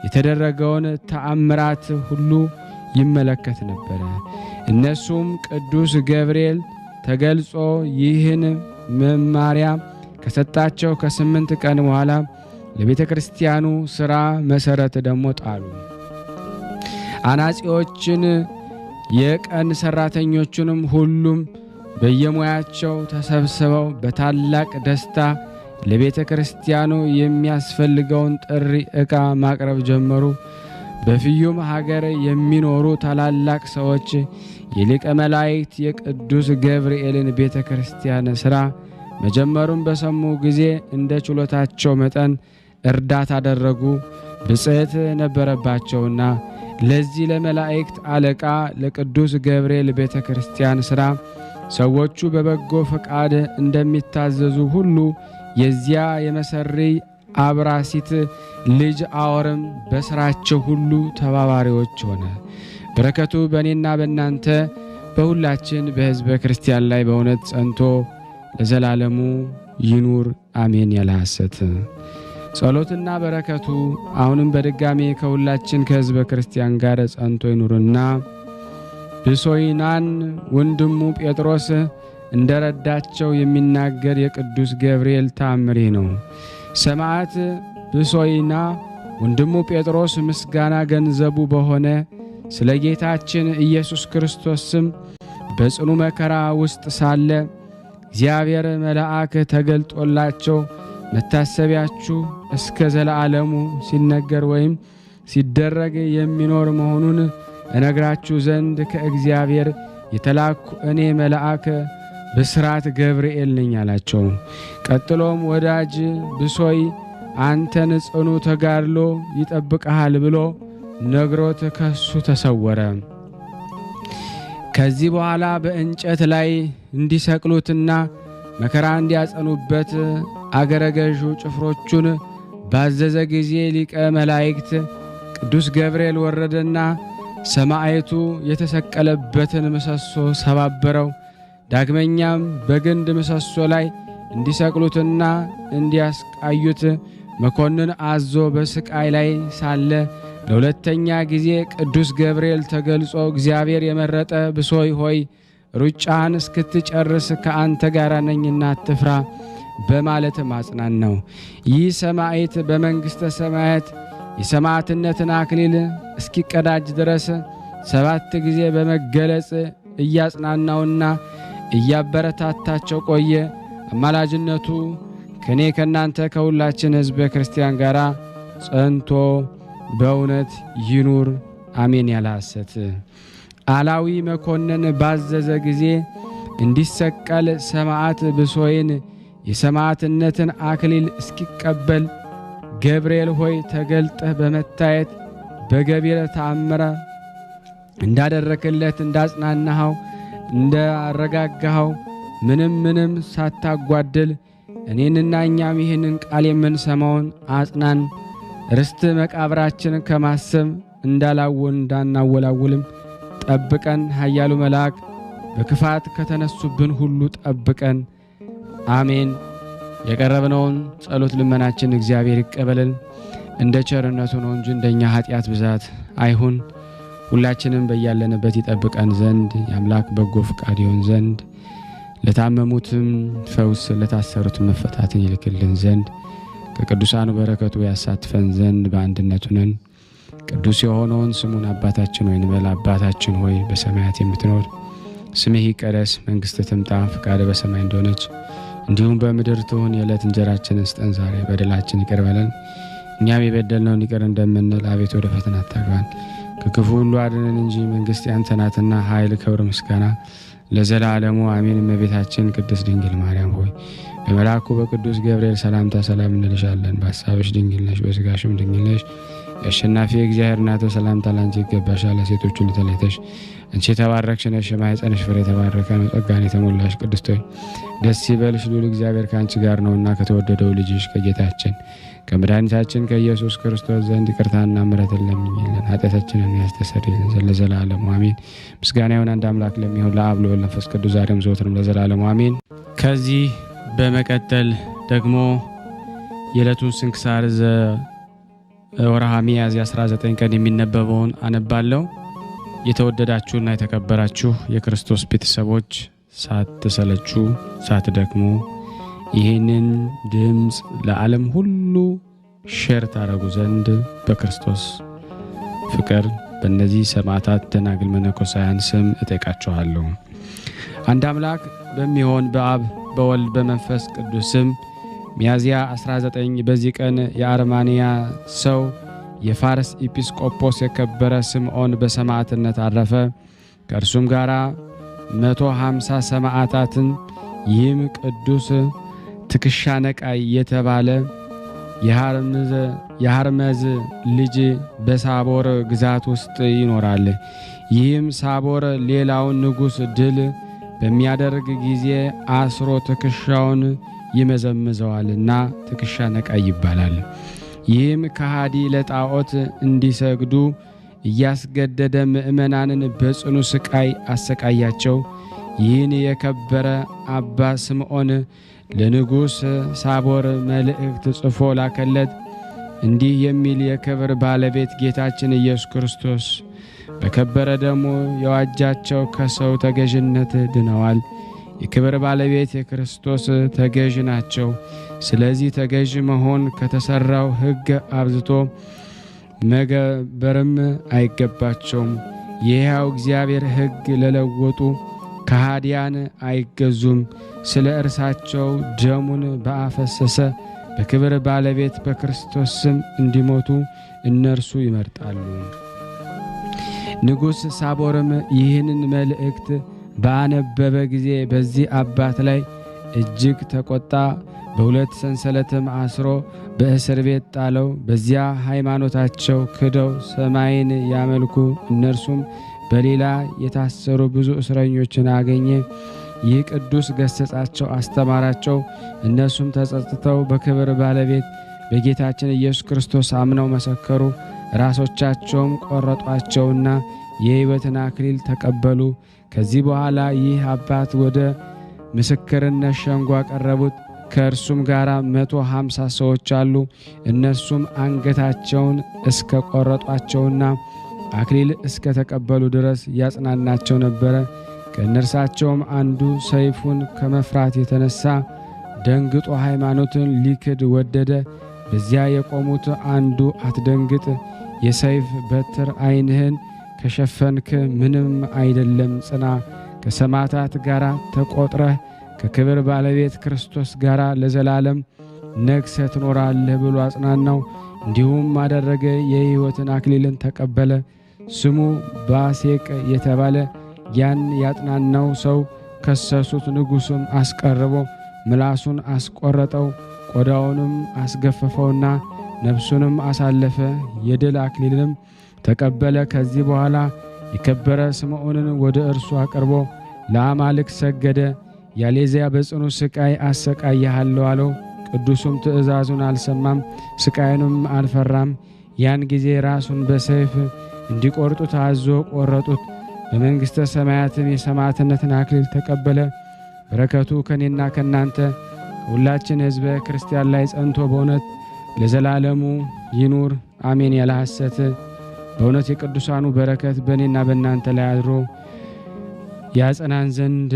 የተደረገውን ተአምራት ሁሉ ይመለከት ነበረ። እነሱም ቅዱስ ገብርኤል ተገልጾ ይህን መማሪያ ከሰጣቸው ከ8 ቀን በኋላ ለቤተ ክርስቲያኑ ሥራ መሠረት ደግሞ ጣሉ። አናጺዎችን፣ የቀን ሠራተኞቹንም ሁሉም በየሙያቸው ተሰብስበው በታላቅ ደስታ ለቤተ ክርስቲያኑ የሚያስፈልገውን ጥሪ ዕቃ ማቅረብ ጀመሩ። በፍዩም ሀገር የሚኖሩ ታላላቅ ሰዎች የሊቀ መላእክት የቅዱስ ገብርኤልን ቤተ ክርስቲያን ሥራ መጀመሩን በሰሙ ጊዜ እንደ ችሎታቸው መጠን እርዳታ አደረጉ። ብፅዕት ነበረባቸውና ለዚህ ለመላእክት አለቃ ለቅዱስ ገብርኤል ቤተ ክርስቲያን ሥራ ሰዎቹ በበጎ ፈቃድ እንደሚታዘዙ ሁሉ የዚያ የመሰሪ አብራሲት ልጅ አወርም በሥራቸው ሁሉ ተባባሪዎች ሆነ። በረከቱ በእኔና በእናንተ በሁላችን በሕዝበ ክርስቲያን ላይ በእውነት ጸንቶ ለዘላለሙ ይኑር አሜን። ያለ ሐሰት ጸሎትና በረከቱ አሁንም በድጋሜ ከሁላችን ከሕዝበ ክርስቲያን ጋር ጸንቶ ይኑርና ብሶይናን ወንድሙ ጴጥሮስ እንደረዳቸው የሚናገር የቅዱስ ገብርኤል ታምሬ ነው። ሰማዕት ብሶይና ወንድሙ ጴጥሮስ ምስጋና ገንዘቡ በሆነ ስለ ጌታችን ኢየሱስ ክርስቶስ ስም በጽኑ መከራ ውስጥ ሳለ እግዚአብሔር መልአክ ተገልጦላቸው መታሰቢያችሁ እስከ ዘለዓለሙ ሲነገር ወይም ሲደረግ የሚኖር መሆኑን እነግራችሁ ዘንድ ከእግዚአብሔር የተላኩ እኔ መልአክ ብስራት ገብርኤል ነኝ አላቸው። ቀጥሎም ወዳጅ ብሶይ አንተን ጽኑ ተጋድሎ ይጠብቅሃል ብሎ ነግሮት ከሱ ተሰወረ። ከዚህ በኋላ በእንጨት ላይ እንዲሰቅሉትና መከራ እንዲያጸኑበት አገረ ገዡ ጭፍሮቹን ባዘዘ ጊዜ ሊቀ መላእክት ቅዱስ ገብርኤል ወረደና ሰማዕቱ የተሰቀለበትን ምሰሶ ሰባበረው። ዳግመኛም በግንድ ምሰሶ ላይ እንዲሰቅሉትና እንዲያስቃዩት መኮንን አዞ በስቃይ ላይ ሳለ ለሁለተኛ ጊዜ ቅዱስ ገብርኤል ተገልጾ እግዚአብሔር የመረጠ ብሶይ ሆይ ሩጫን እስክትጨርስ ከአንተ ጋር ነኝና አትፍራ በማለት ማጽናን ነው። ይህ ሰማዕት በመንግሥተ ሰማያት የሰማዕትነትን አክሊል እስኪቀዳጅ ድረስ 7 ጊዜ በመገለጽ እያጽናናውና እያበረታታቸው ቆየ። አማላጅነቱ ከኔ ከናንተ ከሁላችን ሕዝበ ክርስቲያን ጋር ጸንቶ በእውነት ይኑር አሜን። ያለ ሐሰት አላዊ መኮንን ባዘዘ ጊዜ እንዲሰቀል ሰማዕት ብሶይን የሰማዕትነትን አክሊል እስኪቀበል ገብርኤል ሆይ ተገልጠህ በመታየት በገቢረ ተአምረ እንዳደረክለት እንዳጽናናኸው እንዳረጋጋኸው ምንም ምንም ሳታጓድል እኔንና እኛም ይህንን ቃል የምንሰማውን አጽናን። ርስት መቃብራችን ከማሰብ እንዳላወን እንዳናወላውልም ጠብቀን። ኃያሉ መልአክ በክፋት ከተነሱብን ሁሉ ጠብቀን። አሜን። የቀረብነውን ጸሎት ልመናችን እግዚአብሔር ይቀበልን። እንደ ቸርነቱ ነው እንጂ እንደኛ ኃጢአት ብዛት አይሁን። ሁላችንም በያለንበት ይጠብቀን ዘንድ የአምላክ በጎ ፍቃድ ይሆን ዘንድ ለታመሙትም ፈውስ ለታሰሩትም መፈታትን ይልክልን ዘንድ ከቅዱሳኑ በረከቱ ያሳትፈን ዘንድ በአንድነቱ ነን። ቅዱስ የሆነውን ስሙን አባታችን ሆይ እንበል። አባታችን ሆይ በሰማያት የምትኖር ስምህ ይቀደስ፣ መንግስትህ ትምጣ፣ ፍቃድህ በሰማይ እንደሆነች እንዲሁም በምድር ትሁን። የዕለት እንጀራችንን ስጠን ዛሬ፣ በደላችን ይቅር በለን እኛም የበደልነውን ይቅር እንደምንል፣ አቤት ወደ ፈተና አታግባን፣ ከክፉ ሁሉ አድነን እንጂ መንግሥት ያንተ ናትና፣ ኃይል፣ ክብር፣ ምስጋና ለዘላለሙ አሜን። እመቤታችን ቅድስት ድንግል ማርያም ሆይ በመልአኩ በቅዱስ ገብርኤል ሰላምታ ሰላም እንልሻለን። በሀሳብሽ ድንግል ነሽ፣ በስጋሽም ድንግል ነሽ። የአሸናፊ እግዚአብሔር እናት ሰላምታ ላንቺ ይገባሻል። ሴቶች ሁሉ ተለይተሽ አንቺ የተባረክሽ ነሽ፣ የማኅፀንሽ ፍሬ የተባረከ ነው። ጸጋን የተሞላሽ ቅድስት ሆይ ደስ ይበልሽ፣ ልዑል እግዚአብሔር ከአንቺ ጋር ነውና ከተወደደው ልጅሽ ከጌታችን ከመድኃኒታችን ከኢየሱስ ክርስቶስ ዘንድ ይቅርታና ምሕረትን ለምኝልን ኃጢአታችንን ያስተሰርይልን ዘንድ ለዘላለሙ አሜን። ምስጋና ይሁን አንድ አምላክ ለሚሆን ለአብ ለወልድ ለመንፈስ ቅዱስ ዛሬም ዘወትርም ለዘላለሙ አሜን። ከዚህ በመቀጠል ደግሞ የዕለቱን ስንክሳር ዘወርሃ ሚያዝያ 19 ቀን የሚነበበውን አነባለሁ። የተወደዳችሁና የተከበራችሁ የክርስቶስ ቤተሰቦች ሳትሰለቹ ሳትደክሙ ይህንን ድምፅ ለዓለም ሁሉ share ታደረጉ ዘንድ በክርስቶስ ፍቅር በእነዚህ ሰማዕታት ደናግል መነኮሳያን ስም እጠይቃችኋለሁ። አንድ አምላክ በሚሆን በአብ በወልድ በመንፈስ ቅዱስ ስም ሚያዝያ 19 በዚህ ቀን የአርማንያ ሰው የፋርስ ኤጲስቆጶስ የከበረ ስምዖን በሰማዕትነት አረፈ። ከእርሱም ጋር 150 ሰማዕታትን። ይህም ቅዱስ ትከሻ ነቃይ የተባለ የሐርመዝ ልጅ በሳቦር ግዛት ውስጥ ይኖራል። ይህም ሳቦር ሌላውን ንጉሥ ድል በሚያደርግ ጊዜ አስሮ ትከሻውን ይመዘምዘዋልና ትከሻ ነቃይ ይባላል። ይህም ከሃዲ ለጣዖት እንዲሰግዱ እያስገደደ ምእመናንን በጽኑ ስቃይ አሰቃያቸው። ይህን የከበረ አባ ስምዖን ለንጉሥ ሳቦር መልእክት ጽፎ ላከለት፣ እንዲህ የሚል የክብር ባለቤት ጌታችን ኢየሱስ ክርስቶስ በከበረ ደሙ የዋጃቸው ከሰው ተገዥነት ድነዋል። የክብር ባለቤት የክርስቶስ ተገዥ ናቸው። ስለዚህ ተገዥ መሆን ከተሠራው ሕግ አብዝቶ መገበርም አይገባቸውም። የሕያው እግዚአብሔር ሕግ ለለወጡ ከሃዲያን አይገዙም። ስለ እርሳቸው ደሙን በአፈሰሰ በክብር ባለቤት በክርስቶስ ስም እንዲሞቱ እነርሱ ይመርጣሉ። ንጉሥ ሳቦርም ይህንን መልእክት ባነበበ ጊዜ በዚህ አባት ላይ እጅግ ተቆጣ። በሁለት ሰንሰለትም አስሮ በእስር ቤት ጣለው። በዚያ ሃይማኖታቸው ክደው ሰማይን ያመልኩ እነርሱም በሌላ የታሰሩ ብዙ እስረኞችን አገኘ። ይህ ቅዱስ ገሰጻቸው፣ አስተማራቸው። እነርሱም ተጸጽተው በክብር ባለቤት በጌታችን ኢየሱስ ክርስቶስ አምነው መሰከሩ። ራሶቻቸውም ቆረጧቸውና የሕይወትን አክሊል ተቀበሉ። ከዚህ በኋላ ይህ አባት ወደ ምስክርነት ሸንጎ አቀረቡት። ከእርሱም ጋር 150 ሰዎች አሉ። እነርሱም አንገታቸውን እስከ ቆረጧቸውና አክሊል እስከ ተቀበሉ ድረስ ያጽናናቸው ነበረ። ከእነርሳቸውም አንዱ ሰይፉን ከመፍራት የተነሳ ደንግጦ ሃይማኖትን ሊክድ ወደደ። በዚያ የቆሙት አንዱ አትደንግጥ፣ የሰይፍ በትር ዓይንህን ከሸፈንክ ምንም አይደለም፣ ጽና፣ ከሰማዕታት ጋር ተቆጥረህ ከክብር ባለቤት ክርስቶስ ጋር ለዘላለም ነግሰ ትኖራለህ ብሎ አጽናናው። እንዲሁም አደረገ። የሕይወትን አክሊልን ተቀበለ። ስሙ ባሴቅ የተባለ ያን ያጽናናው ሰው ከሰሱት። ንጉሡም አስቀርቦ ምላሱን አስቆረጠው፣ ቆዳውንም አስገፈፈውና ነፍሱንም አሳለፈ። የድል አክሊልንም ተቀበለ። ከዚህ በኋላ የከበረ ስምዖንን ወደ እርሱ አቅርቦ ለአማልክ ሰገደ። ያለዚያ በጽኑ ስቃይ አሰቃይሃለሁ አለው። ቅዱሱም ትእዛዙን አልሰማም፣ ስቃዩንም አልፈራም። ያን ጊዜ ራሱን በሰይፍ እንዲቆርጡ ታዞ ቆረጡት። በመንግሥተ ሰማያትም የሰማዕትነትን አክሊል ተቀበለ። በረከቱ ከእኔና ከእናንተ ከሁላችን ሕዝበ ክርስቲያን ላይ ጸንቶ በእውነት ለዘላለሙ ይኑር አሜን። ያለ ሐሰት በእውነት የቅዱሳኑ በረከት በእኔና በእናንተ ላይ አድሮ ያጸናን ዘንድ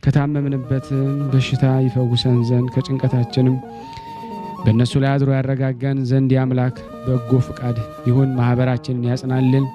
ከታመምንበት በሽታ ይፈውሰን ዘንድ ከጭንቀታችንም በእነሱ ላይ አድሮ ያረጋጋን ዘንድ የአምላክ በጎ ፍቃድ ይሁን። ማኅበራችንን ያጽናልን።